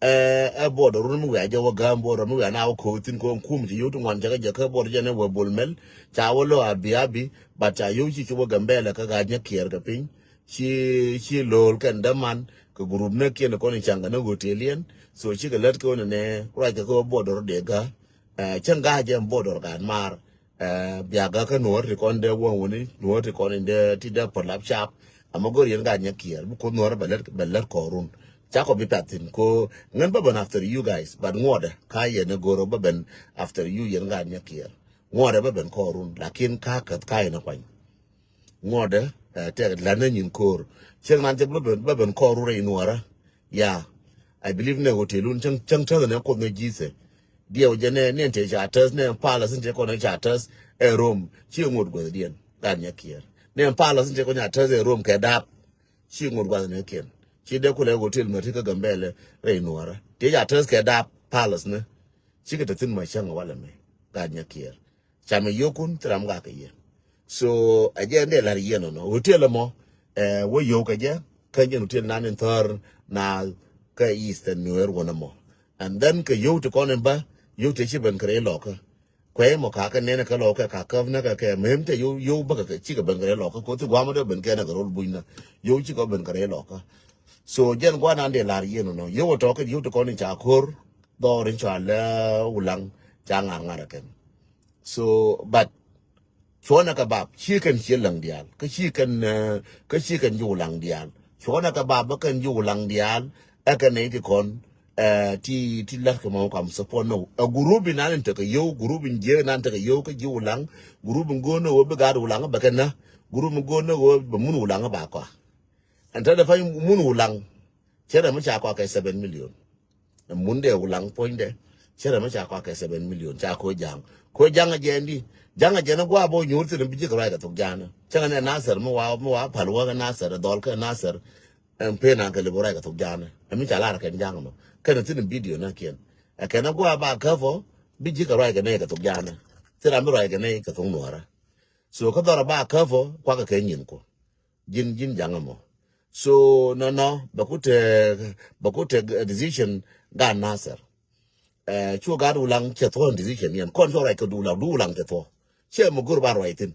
ɛ ɛ border run mi wiaa jɛ wä gam border mi wiaa na wä ko̱o̱k thi̱n ko̱o̱k kum ci yio̱w ti ŋuan cɛ kɛ jɛ kä border jɛ ni wä Bol Mel. Ca wä lo̱ abi abi but ca yio̱w ci ci wä Gambɛlɛ kä gaat nyakiɛɛr kɛ piny. Ci, ci lo̱l kɛn däman kɛ group näkiɛn kɔn in caŋ kɛ ni hotel yɛn. So cikɛ lät kɛ wä nɛnɛ ruac kɛ kä wä border dee gä. Ɛ cäŋ gä jɛ border gaat maar. Ɛ bia gä kä nuɔ̱ɔ̱r ti kɔn dee wäŋ wuni nuɔ̱ɔ̱r ti kɔn in dee ti dee pɔ lap cap. Ama go̱r yɛn gaat nyakiɛɛr bi kuoth nuɔ̱ɔ̱r bɛ lät, bɛ lät kɔɔrun. Cakɔ bi path thi̱n ko ŋän bä ben after you guys but ŋuɔdɛ ka yɛn ɛ go̱r bä ben after you yɛn gaat nyakiɛɛr. Ŋuɔdɛ bä ben kɔɔrun lakin ka käth ka yɛn ɛ kuany. Ŋuɔdɛ ɛ tɛk la̱t nä nyin ko̱r. Cieŋ nan cɛ bä ben, bä ben kɔɔrun rɛy nuɔ̱ɔ̱rä. Ya I believe nɛ hotel wun cäŋ, cäŋ täth nɛ kuoth nɛ ji̱thɛ. Diɛw jɛ nɛ nɛ te ca täth nɛ palace nɛ kɔn ca täth ɛ Rome ci ŋot gua̱thdiɛn. Gaat nyakiɛɛr nɛ palace nɛ kɔn ca täth ɛ Rome kɛ dap. Ci ŋot gua̱thnikiɛn ci dee kulɛ hotel mɛ ti kä Gambɛlɛ rɛy nuɔrä ti ca täth kɛ dap palace ni. Cikɛ te thi̱n mɛ cäŋ walɛ mɛ. Gaat nyakiɛɛr. Camɛ yio̱kun thil ram gakɛ yɛ. So ɛ jɛ ɛn dee la̱r yɛn ɔnɔ hotel ɛmɔ. Ɛ wä yio̱w kɛ jɛ kä jɛn hotel nan in thäär na kä Eastern Nuer wän ɛmɔ. And then kɛ yio̱w ti kɔn in bä yio̱w ti ci ben kɛ rɛy lɔkä. Kuɛ mɔ ka kɛ nɛnɛ kɛ lɔkä ka käp nɛ kɛ kɛ mem te yio̱w yio̱w bä kɛ cikɛ ben kɛ rɛy lɔkä ko thi guamä dee ben kɛ nɛ kɛ rol buny na yio̱w cikɛ ben kɛ rɛy lɔkä. So jɛn gua̱n an dee la̱r yɛn ɔnɔ yio̱w ɛ tɔkä yio̱w ti kɔn in ca ko̱r dhɔr in ca lɛ wulaŋ ca ŋa̱r ŋa̱r ɛ kɛn. So but cuɔnɛ kɛ bap ci kɛn ci laŋ diaal kä ci kɛn kä ci kɛn jiw laŋ diaal cuɔnɛ kɛ bap bä kɛn jiw laŋ diaal. Ɛ kɛn nɛy ti kɔn ti ti la̱t kɛ mɔ kam support no ɛ group in an in tekɛ yio̱w group in jiɛ in an tekɛ yio̱w kä jiw laŋ. Group in go̱o̱n ni ɣöö bi gaat wulaŋ bɛ kɛ nä group in go̱o̱n ni ɣöö bɛ mun wulaŋ ba kɔa. Ɛn te dɛ pany mun wulaŋ cɛ dɛ mi ca kɔa kɛ seven million. Ɛ mun dee wulaŋ puɔ̱nydɛ cɛ rɛ mi ca kɔakɛ seven million ca ko̱ ja̱ŋ. Ko̱ ja̱ŋ ɛ jɛn di ja̱ŋ ɛ jɛn ɛ gua̱a̱ bä nyuur thi̱n bi ji̱ kɛ ruac kɛ thok ja̱a̱n. Cäŋ ɛ nɛ Nasir mi wa mi wa pal wä kɛ Nasir ɛ dhɔl kɛ Nasir. Ɛn pen an kɛ lip ruac kɛ thok ja̱a̱n ɛ mi ca lar kɛn ja̱ŋ nɔ kɛn ɛ thi̱n bidio nä kiɛn. Ɛ kɛn ɛ gua̱a̱ ba käp ɔ bi ji̱ kɛ ruac kɛ nɛ kɛ thok ja̱a̱n. Thi̱n ram mi ruac kɛ nɛ kɛ thok nuɔrä. So kä dhɔr ɛ ba käp ɔ kuakɛ kɛ nyin kuɔ. Ji̱n ji̱n ja̱ŋ ɛmɔ. So nɔnɔ bɛ ku tɛk bɛ ku tɛk decision gaat Nasir. Ɛ cu gaat wulaŋ cɛ thuɔ decision yɛn kɔn cɔ ruac kɛ du wulaŋ du wulaŋ cɛ thuɔ. Cɛ mɛ go̱r ban ruac thi̱n.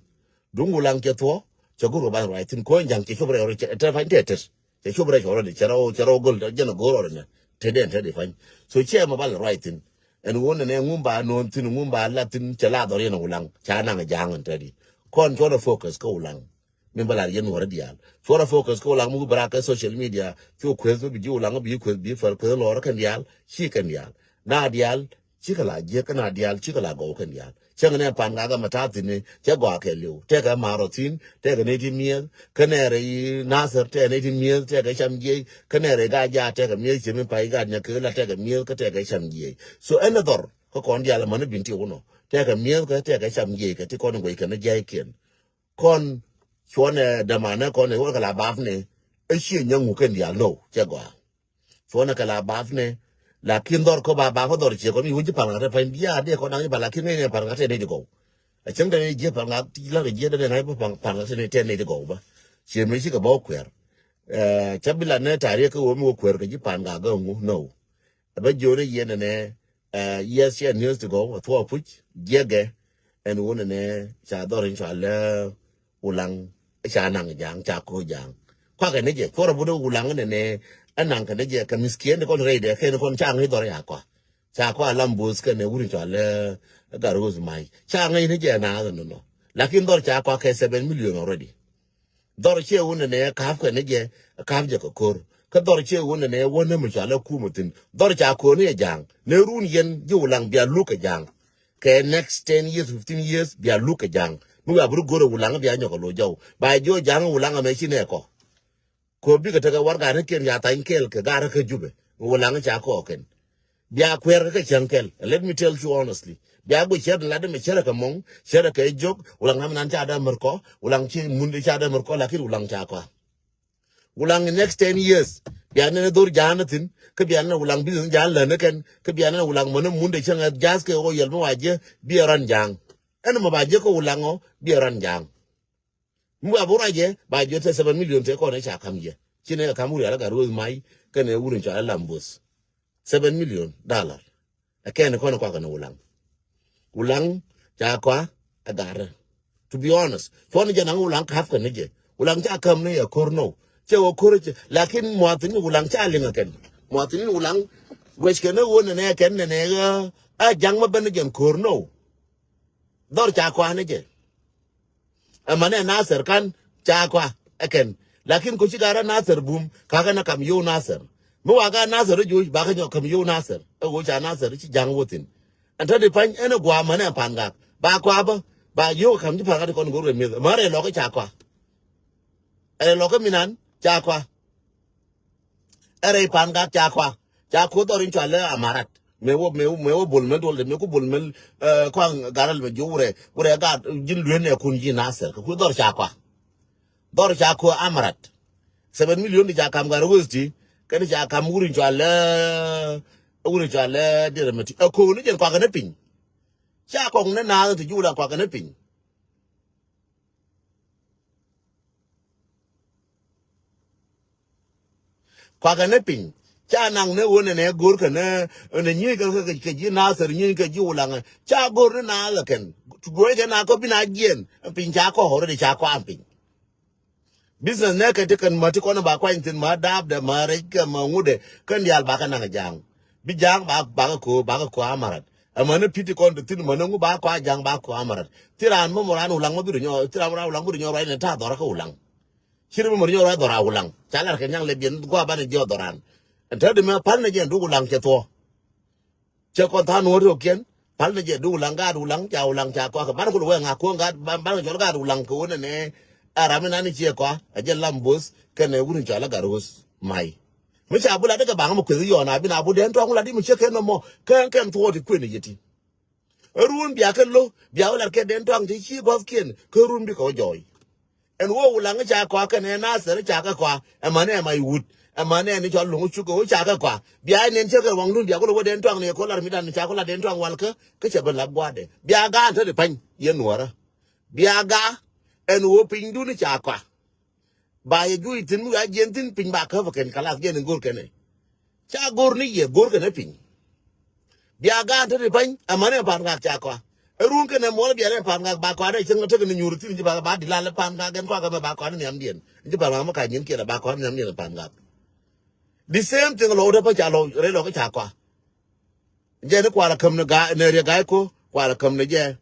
Duŋ wulaŋ cɛ thuɔ cɛ go̱r ban ruac thi̱n kɔn ja̱ŋ cɛ cop rɛ rɛ cɛ tɛ fa̱ny tɛ tɛt. Cɛ cop rɛ cɔ rɛ di cɛ rɛ cɛ rɛ go̱l jɛn a go̱r rɛ nɛ tɛ dɛn tɛ di fa̱ny. So cɛ mɛ bal ruac thi̱n. Ɛn ɣöö nɛnɛ ŋum ba no̱o̱n thi̱n, ŋum ba la thi̱n, cɛ la dhɔr yɛn a Wulaŋ, ca naŋ a Ja̱a̱ŋ ɛn tɛt i̱. Kɔn cuɔrɛ focus kä Wulaŋ. Min bä lar yɛn Nuɔ̱ɔ̱rä diaal. Cuɔrɛ focus kä Wulaŋ mi wi̱i̱ bä rak kä social media. Cu kueth mi bi ji̱ Wulaŋ bi kueth bi fär kueth lɔɔrä kɛn diaal. Ci kɛn diaal. Na diaal, cikɛ la jiäk kä na diaal, cikɛ la gɔw kɛn diaal. Cäŋ nɛ Pan Gak ɛmɛ ta̱a̱ thi̱n ni, cɛ gɔaa kɛ li̱w. Tɛkɛ Ma̱a̱r ɔ thi̱n, tɛkɛ nɛy ti mi̱eth, kä nɛɛrɛ i̱ Nathir, tɛkɛ nɛy ti mi̱eth, tɛkɛ cam jiɛc, kä nɛɛrɛ i̱ Gaa Jaak, tɛkɛ mi̱eth, cɛ mi pay Gat Nyɛ kɛ la tɛkɛ mi̱eth, kä tɛkɛ cam jiɛc. So ɛn ɛ dhɔr, kä kɔn diaal ɛmɛn ɛ bin ti wunɔ. Tɛkɛ mi̱eth, kä tɛkɛ cam jiɛc, kɛ ti kɔn guɛc kɛn jiɛckiɛn. Kɔn cuɔnɛ dämanɛ kɔn ɛ wä kɛ la bapnɛ. Ɛ ciɛ nyɛ ŋu kɛn diaal nɔ, cɛ gɔaa. Cuɔnɛ kɛ la bapnɛ. Lakin dhɔr kɔ ba bap kɔ dhɔr ciɛ kɔn mi wä ji̱ Pan Gak tɛ pany diaal dee kɔn daŋ ji̱ Pan, lakin ŋäcnɛ Pan Gak tɛ nɛy ti gɔw. A cäŋ tɛ nɛy ji̱ Pan Gak ti la̱rkɛ ji̱ dee ŋa̱c bä Pan, Pan Gak tɛ nɛy, tɛ nɛy ti gɔw bä. Ciɛ mi cikɛ bä wä kuɛɛr. Ɛ, ca bi la nɛ ta̱riɛk kä wä mi wä kuɛɛr kɛ ji̱ Pan Gak gä ŋu nɔ. Ɛ bä jiöt ɛ yɛn nɛ, ɛ, yes, cɛ news ti gɔw, a thuɔɔk puc, jiɛkɛ, ɛn wun nɛ, ca dhɔr in cua lɛ Wulaŋ, ca naŋ Ja̱a̱ŋ, ca ko̱ Ja̱a̱ŋ. Kuakɛ ni jɛ, cuɔrɛ but Wulaŋ nɛ nɛ, ɛ naŋ kɛ ni jɛ, kɛ miskiɛn ni kɔn rɛydɛ, kɛn kɔn ca ŋäc dhɔr ya kɔa. Ca kɔa lam bo̱o̱th kɛn ɛ wun in cua lɛ, ɛ Gat Ro̱o̱th May. Ca ŋäc ni jɛ naath nɔ nɔ. Lakin dhɔr ca kɔa kɛ seven million already. Dhɔr ciɛ wun nɛ nɛ ka̱p kɛ ni jɛ, ka̱p jɛ kɛ ko̱r. Kä dhɔr ciɛ wun nɛ nɛ wä nä mi cua lɛ kum thi̱n. Dhɔr ca ko̱r ni jɛ Ja̱a̱ŋ. Nɛ run yɛn ji̱ Wulaŋ bia luk kɛ Ja̱a̱ŋ. Kɛ next ten years, fifteen years, bia luk kɛ Ja̱a̱ŋ. Mi wiaa bi ru go̱r ɛ Wulaŋ bia nyɔk kɛ lo̱c jɔw. Ba jiɔ Ja̱a̱ŋ Wulaŋ ɛmɛ ci nɛ kɔ. Kɛ bikɛ tekɛ warɛgaknikiɛn ca thany kɛɛl kɛ gaarä kä Jubɛ. Wulaŋ ca kɔɔkɛn. Bia kuɛɛr kä cäŋ kɛl. And let me tell you honestly. Bia guic cär lat mi cär kɛ mɔŋ, cär kɛ jok, Wulaŋ nam nan ca dee mär kɔ, Wulaŋ ci mun ca dee mär kɔ, lakin Wulaŋ ca kɔa. Wulaŋ in next ten years. Bia nɛn dhor Ja̱a̱ŋ thi̱n, kä bia nɛn Wulaŋ business Ja̱a̱ŋ län kɛn, kä bia nɛn Wulaŋ män mun de cäŋ ɛ ja̱a̱th kɛ ɣöö yɛl mi wa jiɛ, bi ɛ run Ja̱a̱ŋ. Ɛn mɔ ba jiɛ kä Wulaŋ ɔ, bi ɛ run Ja̱a̱ŋ. Mi wa bi ruacɛ, ba jiɛ te seven million te kɔn ɛ ca ka̱m jiɛ. Ci nɛ ka̱m wur yal ɛ Gat Ro̱o̱th May, kɛn ɛ wur in cɔal ɛ Lam Bo̱th. Seven million dollar. Ɛ kɛn kɔn ɛ kɔakɛ ni Wulaŋ. Wulaŋ ca kɔa ɛ Gat rɛ. To be honest, cuɔn jɛ naŋ Wulaŋ ka̱p kɛ ni jɛ. Wulaŋ ca ka̱m ni ɛ ko̱r nɔ. Cɛ wä ko̱r cɛ. Lakin muathini Wulaŋ ca liŋ ɛ kɛn. Muathini Wulaŋ guɛc kɛn ɛ wä nɛnɛ kɛn nɛnɛ ɛ, a Ja̱a̱ŋ mɛ ben ni jɛn ko̱r nɔ. Dhɔr ca kɔa ni jɛ. Ɛmɛnɛ Nathir kan ca kɔa ɛ kɛn. Lakin ko ci garɛ Nathir bum kakɛ na kam yow Nathir. Mi wa ka Nathir joc bakɛ nyɔk kam yow Nathir. Ɛ wo ca Nathir ci Ja̱a̱ŋ wä thi̱n. Ɛn te di pany ɛn ɛ gua̱a̱ mɛnɛ Pan Gak. Ba kɔa bä. Ba yow kam ci Pan Gak ti kɔn go̱r kɛ mi̱eth. Mɛ rɛy lɔkä ca kɔa. Ɛ rɛy lɔkä minan ca kɔa. Ɛ rɛy Pan Gak ca kɔa. Ca ko̱ dhɔr in cɔal lɛ Amarat. Mëë wä, mëë wä, mëë wä Bol Mel duɔl de, mëë ku Bol Mel, ɛ, kɔaŋ Gat Rɛl mɛ ji̱ wurɛ, wurɛ Gat ji̱n lue̱n ɛ kun ji̱ Nathir. Kɛ ku dhɔr ca kɔa. Dhɔr ca ko̱ Amarat. Seven million di ca kam Gat West ti. Kɛn ca kam wur in cɔal lɛ, wur in cɔal lɛ Diɛt Mɛ ti. Ɛ ko̱ ni jɛn kɔakɛ ni piny. Ca kɔk ni naath ti ji̱ Wulaŋ kɔakɛ ni piny. Kɔakɛ ni piny. Ca naŋ ni ɣöö nɛnɛ go̱o̱r kɛ ni, ni nyi̱i̱c kɛ, kɛ, kɛ ji̱ Nathir, nyi̱i̱c kɛ ji̱ Wulaŋ. Ca go̱o̱r ni naath ɛ kɛn. Go̱o̱r kɛ na kɔ bi na jiɛn. Piny ca kɔ already, ca kɔam piny. Business nɛ kɛ ti kɛn ma ti kɔn ba kuany thi̱n ma daapdɛ ma rɛckɛ ma ŋutdɛ. Kɛn diaal bakɛ naŋ Ja̱a̱ŋ. Bi Ja̱a̱ŋ ba, bakɛ ko̱, bakɛ ko̱ Amarat. Ɛmɛni pi̱t ti kɔn ti thi̱n mɛni ŋu ba kɔa Ja̱a̱ŋ ba kɔa Amarat. Ti raan mɔ mɔ raan Wulaŋ mɔ bi ri nyɔɔ, ti raan mɔ raan Wulaŋ bi ri nyɔɔ ruac ni ta̱a̱ dhɔra kä Wulaŋ. Ci ri mɔ mɔ ri nyɔɔ ruac dhɔra Wulaŋ. Ca lar kɛ nyaŋ lɛ biɛn gua banɛ jiɔ dhɔran. Ɛn te di mɛ pal ni jɛn du Wulaŋ cɛ thuɔ. Cɛ kɔn tha̱a̱ŋ nuɔ̱ɔ̱r ti kɔkiɛn. Pal ni jɛ du Wulaŋ gaat Wulaŋ ca Wulaŋ ca kɔa kɛ ban kul wee ŋa kuɔ̱ŋ gaat ban, ban kɛ cɔl gaat Wulaŋ kɛ wun ɛnɛ. A ram mi nan ni ciɛ kɔa. Ɛ jɛ Lam Bo̱th kɛnɛ wun in cɔal ɛ Gat Ro̱o̱th May. Mi ca bi lat kɛ baŋ mi kueth yɔɔn a bi na bu dɛn tɔŋ lat di mi ciek kɛn nɔmɔ kɛn kɛn thuɔɔt ti kuën i̱ yeti. Ɛ run bia kɛ lo̱ bia wä lat kɛ dɛn tɔŋ ti ci gua̱thkiɛn kä run bikɛ wä jɔɔy. Ɛn wä Wulaŋ ca kɔa kɛn ɛ Nathir ca kɛ kɔa ɛ mani ɛ may wut ɛ mani ɛ ni cɔl luŋ cuk ɛ wä ca kɛ kɔa bia ɛ nɛn ciek kɛ waŋdun bia kɛ lo̱ wä dɛn tɔŋ ni ɛ ko̱ lat mi dan ca kɛ lat dɛn tɔŋ wal kä kä cɛ bi lap gua̱a̱dɛ bia gaat te di pany yɛn nuɔrä. Bia gaat ɛn wä pinydun ca kɔa. Ba yɛ juuc thi̱n mi wiaa jiɛn thi̱n piny ba käp kɛn kalath jiɛn in go̱r kɛnɛ. Ca go̱r ni yɛ go̱r kɛnɛ piny. Bia gaat te ti pany amäni ɛ Pan Gak ca kɔa. Ɛ run kɛnɛ muɔl bia ni ɛ Pan Gak ba kɔa dee cieŋ tek ni nyuur thi̱n ji̱ ba ba di lal ɛ Pan Gak ɛn kɔa kɛ mɛ ba kɔa ni nhiamdiɛn. Ji̱ Pan Gak mɛ ka nyin kiɛn ɛ ba kɔa ni nhiamdiɛn ɛ Pan Gak. The same thing lɔ wä te pä ca lɔ rɛy lɔ kä ca kɔa. Jɛ ni kualɛ käm ni ga ni riɛ ga̱a̱c ko kualɛ käm ni jɛ.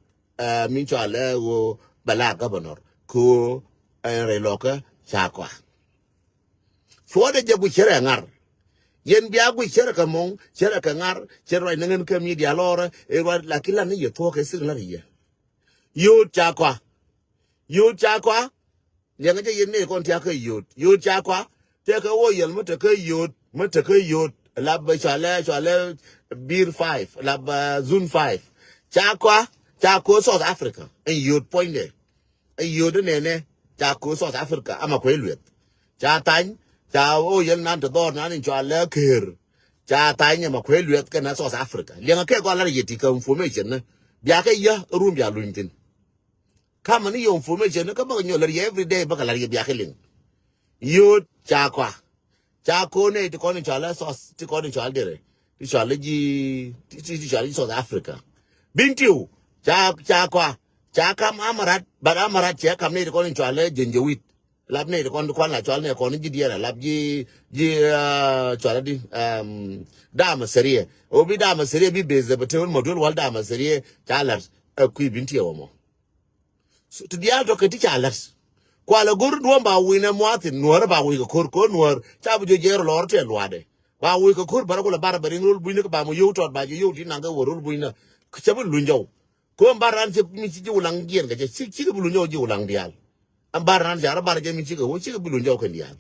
Min cɔal ɛ ɣöö bɛ la governor ko ɛn rɛy lɔkä ca kɔa. Cuɔtdɛ jɛ guic cärɛ ŋar. Yɛn bia guic cärɛ kɛ mɔŋ cärɛ kɛ ŋar cärɛ ruac ni ŋän kä media lɔrä ɛ ruac lakin lan ni yɛ thuɔ̱k kɛ sir lat yɛ. Yot ca kɔa. Yot ca kɔa. Liɛŋɛ jɛ yɛn nɛy kɔn tiakä yot. Yot ca kɔa. Tɛkɛ wä yɛl mä tekä yot mä tekä yot. Lap bɛ cɔalɛ cɔalɛ bir five lap zone five. Ca kɔa. Ca ko̱ South Africa ɛn yot puɔ̱nydɛ. Ɛn yot nɛnɛ ca ko̱ South Africa ama kuec lueth. Ca thany ca wä yɛl nan te dhɔr nan in cɔalɛ ker. Ca thany ama kuec lueth kɛnɛ South Africa liɛŋɛ kɛ gɔl lar yɛ ti kɛ information ni. Biakɛ yä run bia luny thin. Kamɛ ni yɛ information ni kä bäkɛ nyɔl lar yɛ every day bäkɛ lar yɛ biakɛ liŋ. Yot ca kɔa. Ca ko̱ nɛy ti kɔn in cɔal ɛ thɔth ti kɔn in cɔal derɛ ti cɔal ɛ ji̱ ti ti cɔal ɛ ji̱ South Africa. Bin tiw ca ca kɔa. Ca kam amarat but amarat cɛ kam nɛy ti kɔn in cɔal ɛ jɛnjɛwit. Lap nɛy ti kɔn ti kɔn la cɔal nɛ kɔn ji̱ diɛɛr a lap ji̱ ji̱ cɔal ɛ di. Dama seriɛ o bi dama seriɛ bi beth dɛ bɛ te wun mɔ duel wal dama seriɛ ca lat. Ɛ kui̱ bin tiɛ wä mɔ. Ti diaal tɔ kɛ ti ca lät. Kualɛ go̱r duɔ̱ɔ̱m ba wi̱i̱ nɛ muathin nuäärä ba wi̱i̱ kɛ ko̱r ko̱r nuäär ca bi jɔ jɛɛr lɔɔr tɛɛ luaadɛ. Ba wi̱i̱ kɛ ko̱r bärä kulɛ bar bɛ riŋ rol bunyni kɛ ba mɔ yio̱w tɔt ba jɛ yio̱w ti naŋ kɛ wä rol bunyni. Cɛ bi luny jɔw. Ko̱ ɛn bar ran cɛ mi ci ji̱ wulaŋ jiɛn kɛ cɛ cikɛ bi luny jɔw ji̱ wulaŋ diaal. Ɛn bar ran ca rɔ bar jɛ mi cikɛ wä cikɛ bi luny jɔw kɛn diaal.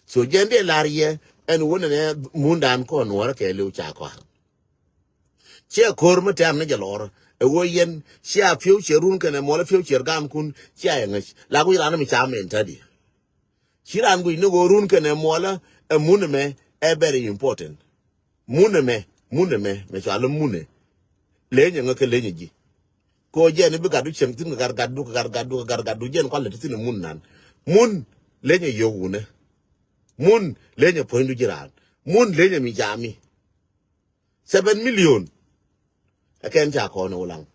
So jɛn dee lar yɛ ɛn wä nɛnɛ mundan kɔn nuɔrä kɛ liw ca kɔa. Ciɛ ko̱r mi tɛr ni jɛ lɔr ɛ wä yɛn cia piw ciɛ run kɛnɛ muɔlä piw ciɛ gam kun cia yɛ ŋäc la guic ran mi ca mɛn tädi. Ci ran guic ni wä run kɛnɛ muɔlä ɛ mun mɛ ɛ very important. Mun ɛmɛ mun ɛmɛ mɛ cɔal ɛ mun ɛ. Lenyɛ ŋä kɛ lenyɛ ji̱. Kɛ ɣöö jɛn i̱ bi gatdu cieŋ thi̱n kɛ gat gatdu kɛ gat gatdu kɛ gat gatdu jɛn kualɛ ti thi̱n ɛ mun nan. Mun lenyɛ yio̱w wunɛ. Mun lenyɛ puɔ̱nydu ji̱ raan. Mun lenyɛ mi jami. Seven million. Ɛ kɛn ca kɔn ɛ wulaŋ.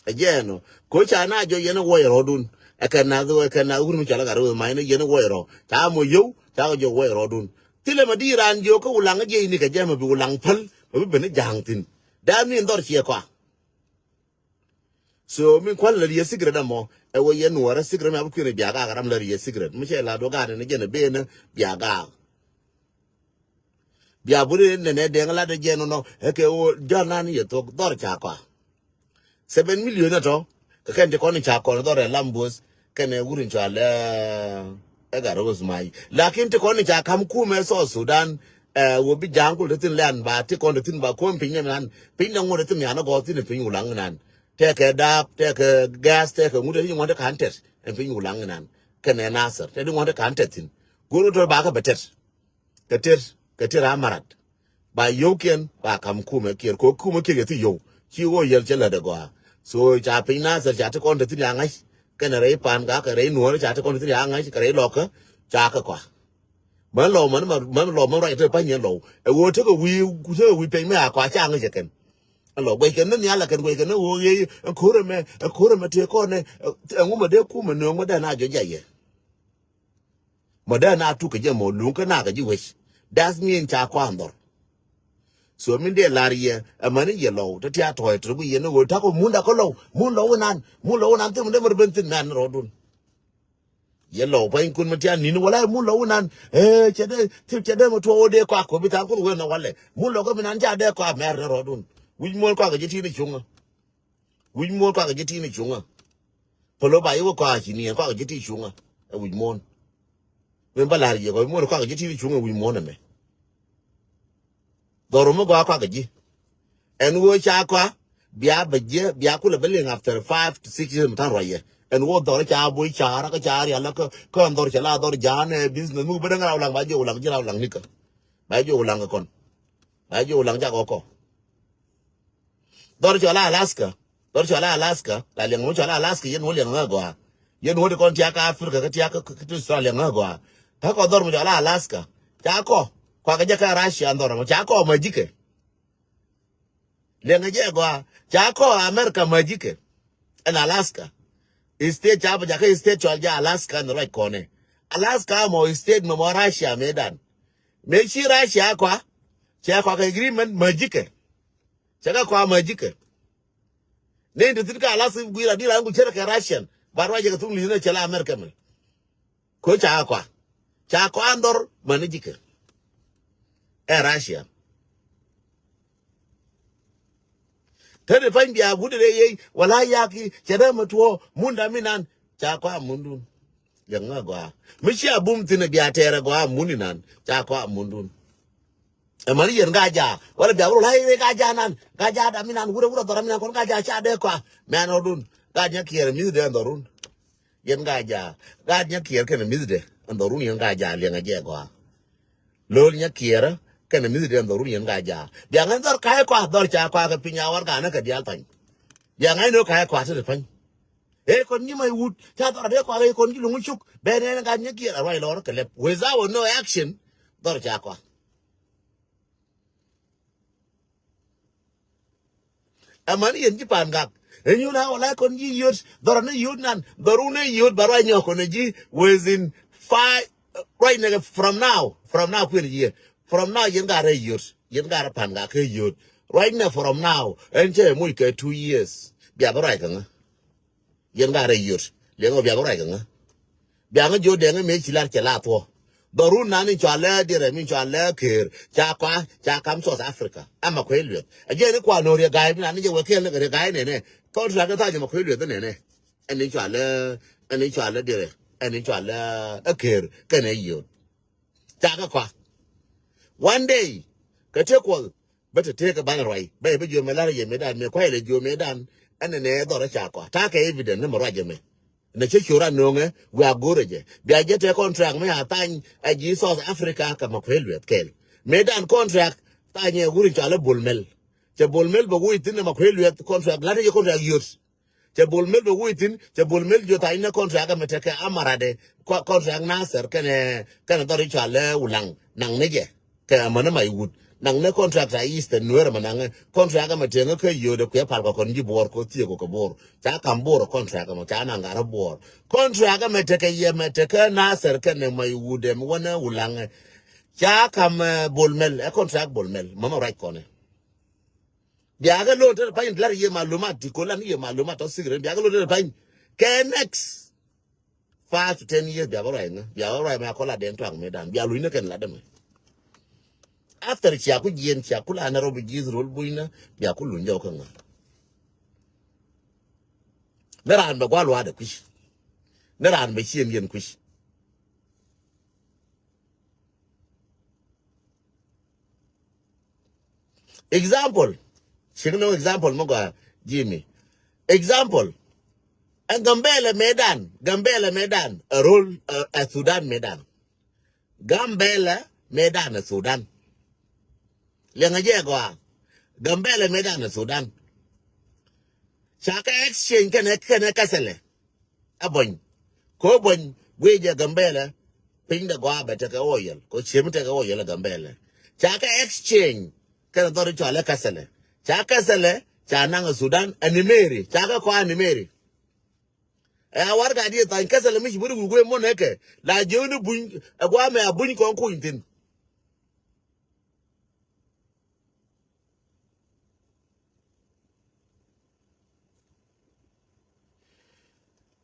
Ɛ jɛɛn ɔ ko̱ ca na jɔ yɛn ɛ wuɔc rɔɔdun. Ɛ kɛ nath ɛ kɛ nath wur mi cɔl ɛ gat rɛ weth mac ni yɛn ɛ wuɔc rɔɔ ca mɔ yio̱w ca kɛ jɔ wuɔc rɔɔdun. Thilɛ ma di raan jiök kä wulaŋ ɛ jiɛc ni kɛ jɛmɛ bi wulaŋ päl ma bi ben ni ja̱a̱ŋ thi̱n. Da̱a̱n ni in dhɔr ciɛ kɔa. So min kual lär yɛ secret amɔ ɛ wä yɛ nuɔrä secret mi a bi kui̱n biak ak ram lär yɛ secret mi cɛ la do gaat ni jɛn ɛ ben biak ak. Bia buri nɛnɛ dɛŋ lat ɛ jɛn nɔ ɛ kɛ wä jɔn nan yɛ thok dhɔr ca kɔa. Seven million ɛ tɔ kɛ kɛn ti kɔn ca kɔn dhɔr ɛ lam both. Kɛnɛ wur in cɔal ɛ gat rose mac lakin ti kɔn ca kam kumɛ South Sudan. Ɛ wä bi ja̱a̱ŋ kul ti thin lɛn ba ti kɔn ti thin ba kuɔn piny nɛ nan piny nɛ ŋut ti thin mian gɔɔth thin piny wulaŋ nan. Tɛkɛ daap tɛkɛ gas tɛkɛ ŋut ti ŋuɔ̱n ti kan tɛt ɛn piny wulaŋ nan. Kɛnɛ Nasir tɛ di ŋuɔ̱n ti kan tɛt thin. Go̱r wä tɔ ba kɛ bɛ tɛt. Kɛ tɛt kɛ tɛt amarat. Ba yio̱wkiɛn ba kam kumɛ kiɛr ko kumɛ kiɛr yɛ thi yio̱w ci wä yɛl cɛ lät ɛ gɔaa. So ca piny Nasir ca ti kɔn te thi̱n ya ŋa̱c. Kɛnɛ rɛy pan ka kɛ rɛy nuɔ̱ɔ̱r ca ti kɔn te thi̱n ya ŋa̱c kɛ rɛy lɔkä. Ca kɛ kɔa. Män lɔw män män lɔw män ruac te pa̱ny yɛn lɔw ɛ ɣöö tekɛ wi̱i̱ tekɛ wi̱i̱ peny mi a kɔa ca ŋa̱c ɛ kɛn. Ɛ lɔ guɛckɛ ni nhial ɛ kɛn guɛckɛ ni ɣöö ɣee ɛ ko̱r ɛmɛ ɛ ko̱r ɛmɛ tëë kɔn ɛ ŋumɛ dee kumɛ nööŋ mɛ dee na jɔc jayɛ. Mɔ dee na tuk kɛ jɛ mɔ luŋ kä na kɛ ji̱ wec. Dath mi in ca kɔan dhɔr. So min dee lar yɛ ɛmɛni yɛ lɔw te tia tɔɔy te gu yɛ ni ɣöö ta̱k ɔ mun da kä lɔw mun lɔw inan mun lɔw inan thim dee mɛ rɔ ben thin mɛn rɔɔdun. Yɛ lɔw pany kun mɛ tia nin wala mun lɔw inan. Ee cɛ dee thim cɛ dee mɛ tuɔ wä dee kɔak kɔ bi tha̱a̱ŋ kun wee nɔ walɛ mun lɔw kä mi nan ca dee kɔak mɛr ni rɔɔdun. Wi̱c muɔ̱ɔ̱n kɔak kɛ ji̱ ti̱i̱n i̱ cuŋä. Wi̱c muɔ̱ɔ̱n kɔakɛ ji̱ ti̱i̱n i̱ cuŋä. Pälo ba i̱ wä kɔa̱a̱c i̱ niɛn kɔakɛ ji̱ ti̱i̱n i̱ cuŋä. Ɛ wi̱c muɔ̱ɔ̱n. Min ba la̱r jiɛk ɔ wi̱c muɔ̱ɔ̱n kɔakɛ ji̱ ti̱i̱n i̱ cuŋä wi̱c muɔ̱ɔ̱n ɛmɛ. Dhɔr ɔ mi gɔaa kɔakɛ ji̱. Ɛn ɣöö ca kɔa bia bɛ jiɛ bia kulɛ bä liŋ after five to six years mi ta̱n ruacɛ. Ɛn ɣöö dhɔr ca bo̱c ca rakä ca rial kä kä ɛn dhɔr cɛ la dhɔr ja̱a̱n ɛ business mi wä bä däŋ raw laŋ ba jiɛ wä laŋ ji̱ raw laŋ nikä. Ba jiɛ wä laŋ kɛ kɔn. Ba jiɛ wä laŋ cakɔ kɔ. Dhɔr cɔl a Alaska. Dhɔr cɔl a Alaska. La liɛŋ wä cɔl a Alaska yɛn wä liɛŋ ŋä gɔaa. Yɛn wä ti kɔn tiak kä Africa kä tiak kä kä Australia ŋä gɔaa. Kä kɔ dhɔr mi cɔl a Alaska. Ca kɔ kua kɛ jɛ kä Russia dhɔr mɔ ca kɔ ma jikɛ. Liɛŋ jɛ gɔaa ca kɔ America ma jikɛ. Ɛn Alaska. State ca bä jakä state cɔal jɛ Alaska ni ruac kɔnɛ. Alaska mɔ state mɛ mɔ Russia mëëdan. Mëë ci Russia kɔa. Cɛ kɔa kɛ agreement mä jikɛ. Cɛ kɛ kɔa mä jikɛ. Ni ti thi̱n kä Alaska guir a dil an ku cɛ kɛ Russian. Ba ruac jɛ kɛ thuk li̱th ni cɛ la America mɛ. Ko ca kɔa. Ca kɔa an dhɔr mäni jikɛ. Ɛ Russia. Te di pany bia wut de yey wala yaki cɛ dee mɛ tuɔ munda mi nan ca kɔa mundun. Liɛŋ ŋa gɔaa mi cia bum thin bia tɛɛrɛ gɔaa muni nan ca kɔa mundun. Ɛ mani yɛn gaa jaa wala bia wut la yey gaa jaa nan gaa jaa da mi nan wurɛ wurɛ dhɔra mi nan kɔn gaa jaa ca dee kɔa mɛn ɔ dun gaa nyɛ kiɛrɛ mi dee dhɔrun. Yɛn gaa jaa gaa nyɛ kiɛrɛ kɛnɛ mi dee dhɔrun yɛn gaa jaa liɛŋ a jɛ gɔaa. Lo̱l nyɛ kiɛrä kɛnɛ mi̱th diɛn dhɔrun yɛn ka jaak. Bia ŋäc dhɔr ka̱a̱c kɔa̱ dhɔr ca kɔa̱ kɛ piny a warɛgakni kɛ diaal pa̱ny. Bia ŋäc ni ɣöö ka̱a̱c kɔa̱ te ti pa̱ny. Ee kɔn nyi mac wut ca dhɔr a dee kɔa̱ kɛ kɔn ji̱ luŋ cuk ben ɛn gat nyɛ kiɛr a ruac lɔr kɛ lɛp without no action. Dhɔr ca kɔa̱. Ɛmɛn yɛn ji̱ pa̱a̱n gak. Ɛn yun a wala kɔn ji̱ yot dhɔr ni yot nan dhɔr wun ni yot ba ruac nyɔk kɔn ji̱ within five ruac nɛ from now from now kuën ji̱ from now yɛn gat rɛ yot yɛn gat rɛ pa̱a̱n gak kɛ yot ruac nɛ from now ɛn cɛ muc kɛ two years bia bä ruac kɛ ŋä. Yɛn gat rɛ yot liɛŋ ɔ bia bä ruac kɛ ŋä. Biaŋä jiö dɛŋä mëë ci lar cɛ la thuɔ. Dhɔrun nan in cua lɛ dirɛ min cua lɛ ker ca kɔa ca kam South Africa. Ama kuec lueth a jiɛn ni kua no̱o̱ŋ riɛ ga̱a̱c mi nan ni jɛ wɛ kiɛn ni kɛ riɛ ga̱a̱c nɛnɛ. Contract ni tha̱a̱c ma kuec lueth nɛnɛ. Ɛn in cua lɛ ɛn in cua lɛ dirɛ ɛn in cua lɛ ɛ ker kɛnɛ yiöt. Ca kɛ kɔa. One day kɛ tëë kuɔth bä te tëë kɛ banɛ ruac bä yɛ bä jiö mɛ lar yɛ mëëdan mëë kua̱c lɛ jiö mëëdan. Ɛn nɛnɛ dhɔr ɛ ca kɔa ta̱a̱ kɛ evident ni mɛ ruac ɛmɛ. Nɛ cä ciöör a no̱o̱ŋɛ wiak go̱rɛ jɛ bia jɛ tɛ contract mi a thany a ji̱ South Africa kɛ ma kuec lueth kɛl. Mëëdan contract thany ɛ wur in cɔal ɛ Bol Mel. Cɛ Bol Mel bɛ wuc thi̱n ɛ ma kuec lueth contract la̱t jɛ contract yot. Cɛ Bol Mel bɛ wuc thi̱n cɛ Bol Mel jiö thany nɛ contract ɛmɛ tekɛ amaratdɛ contract Nasir kɛnɛ kɛnɛ dhɔr in cɔal ɛ Wulaŋ naŋ ni jɛ. Kɛ amäni mac wut naŋ ni contract a Eastern Nuer ma naŋ contract amɛ teŋä kä yio̱o̱dɛ kuɛ pal kɔ kɔn ji̱ buɔɔr kɔ thiek kɔ kɛ buɔɔr. Ca kam buɔɔr contract amɛ ca naŋ garä buɔɔr. Contract amɛ tekɛ yɛ mɛ tekɛ Nasir kɛnɛ mac wut ɛm wänä Wulaŋɛ. Ca kam Bol Mel ɛ contract Bol Mel mama ruac kɔnɛ. Biakɛ lo̱n te pany lar yɛ malumat ti kolan yɛ malumat tɔ sikren biakɛ lo̱n te pany. Kɛ next five to ten years bia bä ruac ŋä bia bä ruac mɛ akɔla den tuak mɛ dan bia luny nä kɛn lat dämɛ. After cia ku jiɛn cia ku la nɛ rɔ bi ji̱th rol buny nä bia ku luny jɔk kä ŋä. Nä raan bɛ gua̱l wa̱a̱dɛ kui̱c. Nä raan bɛ ciɛn yɛn kui̱c. Example. Cik ni example mi gɔaa Jimmy. Example. Ɛn Gambɛlɛ mëëdan Gambɛlɛ mëëdan ɛ rol ɛ Sudan mëëdan. Gambɛlɛ mëëdan ɛ Sudan. Liɛŋɛ jɛ gɔaa. Gambɛlɛ mëëdan ɛ Sudan. Ca kɛ exchange kɛnɛ kɛnɛ kɛsɛlɛ. A buɔny ko buɔny guic jɛ Gambɛlɛ. Piny dɛ gɔaa bɛ tekɛ oil ko ciemi tekɛ oil ɛ Gambɛlɛ. Ca kɛ exchange kɛnɛ dhɔr cɔalɛ kɛsɛlɛ. Ca kɛsɛlɛ ca naŋ ɛ Sudan ɛ Nimeri ca kɛ kɔaa Nimeri. Ɛ a warɛga diɛ thany kɛsɛlɛ mi ci bä ri wi̱i̱ guey muɔnɛ kɛ la jiök ni buny ɛ guamɛ a buny kɔn kuny thi̱n.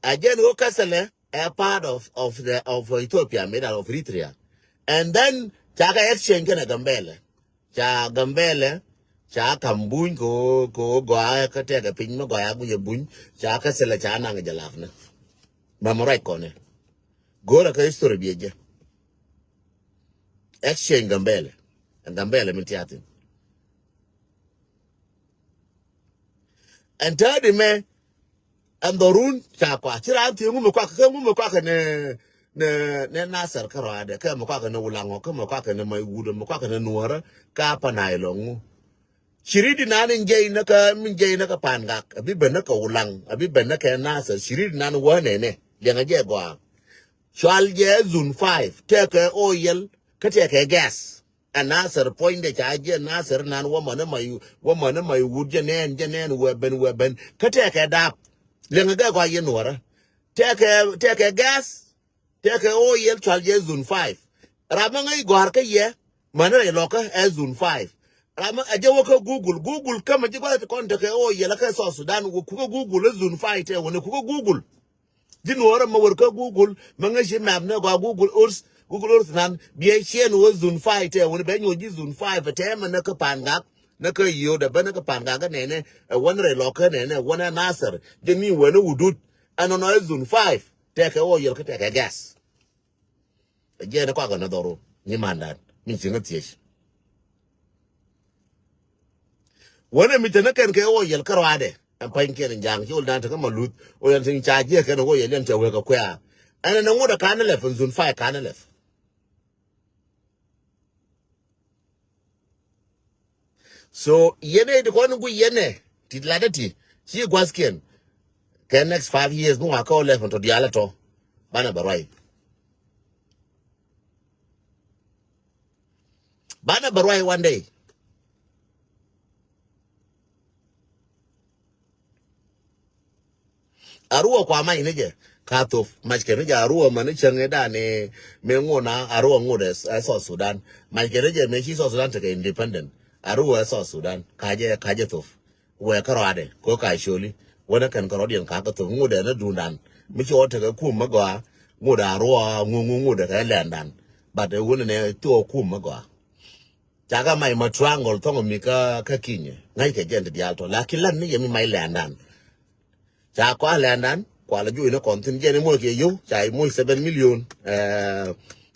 A jɛn ɣöö kɛsɛlɛ ɛ part of of the of Ethiopia made out of Eritrea. And then ca kɛ exchange kɛnɛ Gambɛlɛ. Ca Gambɛlɛ ca kam buny ko ko gɔaa kä tɛkɛ piny mi gɔaa guic ɛ buny ca kɛsɛlɛ ca naŋ jɛ lafnɛ. Mɛmɛ ruac kɔnɛ. Go̱o̱rɛ kä history biɛ jɛ. Exchange Gambɛlɛ. Ɛn Gambɛlɛ min tiathin. Ɛn täädi mɛ ɛn dhɔrun ca kɔak ci raan thiee ŋu mɛ kɔak kä ŋu mɛ kɔak kɛ nɛ nɛ nɛ Nasir kä rɔadɛ kä mɛ kɔak kɛ nɛ Wulaŋɔ kä mɛ kɔak kɛ nɛ Maiwut mɛ kɔak kɛ nɛ Nuɔrä kä Upper Nile ŋu. Ci ri̱t inan in jɛy näkä min jɛy näkä pa̱a̱n gak a bi ben näkä Wulaŋ a bi ben näkä Nasir ci ri̱t inan wä nɛnɛ liɛŋɛ jɛ gɔaa. Cual jɛ zone five tɛkɛ oil kä tɛkɛ gas. Ɛ Nasir puɔ̱nydɛ ca jiɛ Nasir nan wä mänä may wä mänä may wut jɛ nɛn jɛ nɛn wä ben wä ben kä tɛkɛ dap. Liɛŋɛ gɛ gɔaa yɛn nuɔrä. Tɛkɛ, tɛkɛ gas. Tɛkɛ oil cual jɛ zone five. Ram mi ŋäc gɔ̱a̱r kä yɛ. Mäni rɛy lɔkä ɛ zone five. Ram mi ɛ jɛ wä kä Google. Google kämɛ ji̱ gua̱th ti kɔn tekɛ oil kä South Sudan. Wä kukä Google ɛ zone five tɛ wä ni kukä Google. Ji̱ nuɔrä mɛ wär kä Google mɛ ŋäc ci map ni gɔaa Google Earth, Google Earth nan biɛ ciɛn wä zone five tɛ wä ni bɛ nyuɔ ji̱ zone five tɛ mɛ ni kä Pangak ni kä Yioda bä ni kä Pangak kä nɛnɛ ɛ wä ni rɛy lɔkä nɛnɛ ɛ wä ni Nasir ji̱ ni wä ni Wudud. Ɛn nɔnɔ ɛ zone five tɛkɛ oil kä tɛkɛ gas. Ɛ jɛn ɛ kɔakɛ ni dhɔru ni mandan mi ci ŋä thiec. Wänɛ mi te ni kɛn kɛ oil kä ruaadɛ ɛn pa̱nykiɛn in ja̱a̱ŋ ci wä dan te kä ma luth wä yɛn tin ca jiɛ kɛn oil yɛn te wek ɛ kuɛ̈ɛ̈. Ɛn ɛn ŋut ɛ ka̱n ni lɛp ɛn zone five ka̱n ni lɛp. So yɛn ɛ ti kɔn guic yɛn ɛ ti latdä ti ci gua̱thkiɛn kɛ next five years mi wa kä eleven tɔ diaal ɛ tɔ banɛ bɛ ruac. Banɛ bɛ ruac one day. Arua kua mac ni jɛ ka thop mac kɛ ni jɛ Arua mani cäŋ i̱ dani mi ŋun a Arua ŋut ɛ South Sudan. Mac kɛ ni jɛ mi ci South Sudan tekɛ independent. Arua ɛ South Sudan ka jɛ ka jɛ thop. Wɛ kä rɔadɛ ko ka coli wänä kɛn kä rɔdiɛn ka kä thop ŋut ɛ ni dundan mi ci wä tekɛ kum mi gɔaa. Ŋut a Arua ŋu ŋu ŋut ɛ kɛ lɛndan. But ɛ wunɛ ni thok kum mi gɔaa. Ca kɛ mac ma triangle thɔŋ mi kä kä kinyɛ ŋa̱ckɛ jɛn ti diaal tɔ lakin lan ni yɛ mi mac lɛndan. Ca kɔa lɛndan kua la juɔc ni kɔn thi̱n jɛn i̱ moc kiɛ yio̱w ca i̱ moc seven million.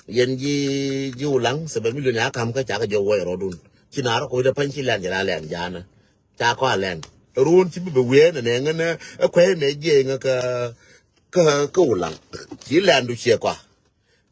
Yɛn ji̱ ji̱ Ulaŋ seven million ya ka̱m kä ca kɛ jɔw wä rɔɔdun ci na rɔ koc dee pa̱ny ci lɛn jɛ la lɛn ja̱a̱nä. Ca kɔa lɛn ruun ci bi bi wiee nɛ nɛ ŋän ɛ kuɛy mɛ jiɛc ŋä kä kä kä Ulaŋ ci lɛn du ciɛ kɔa.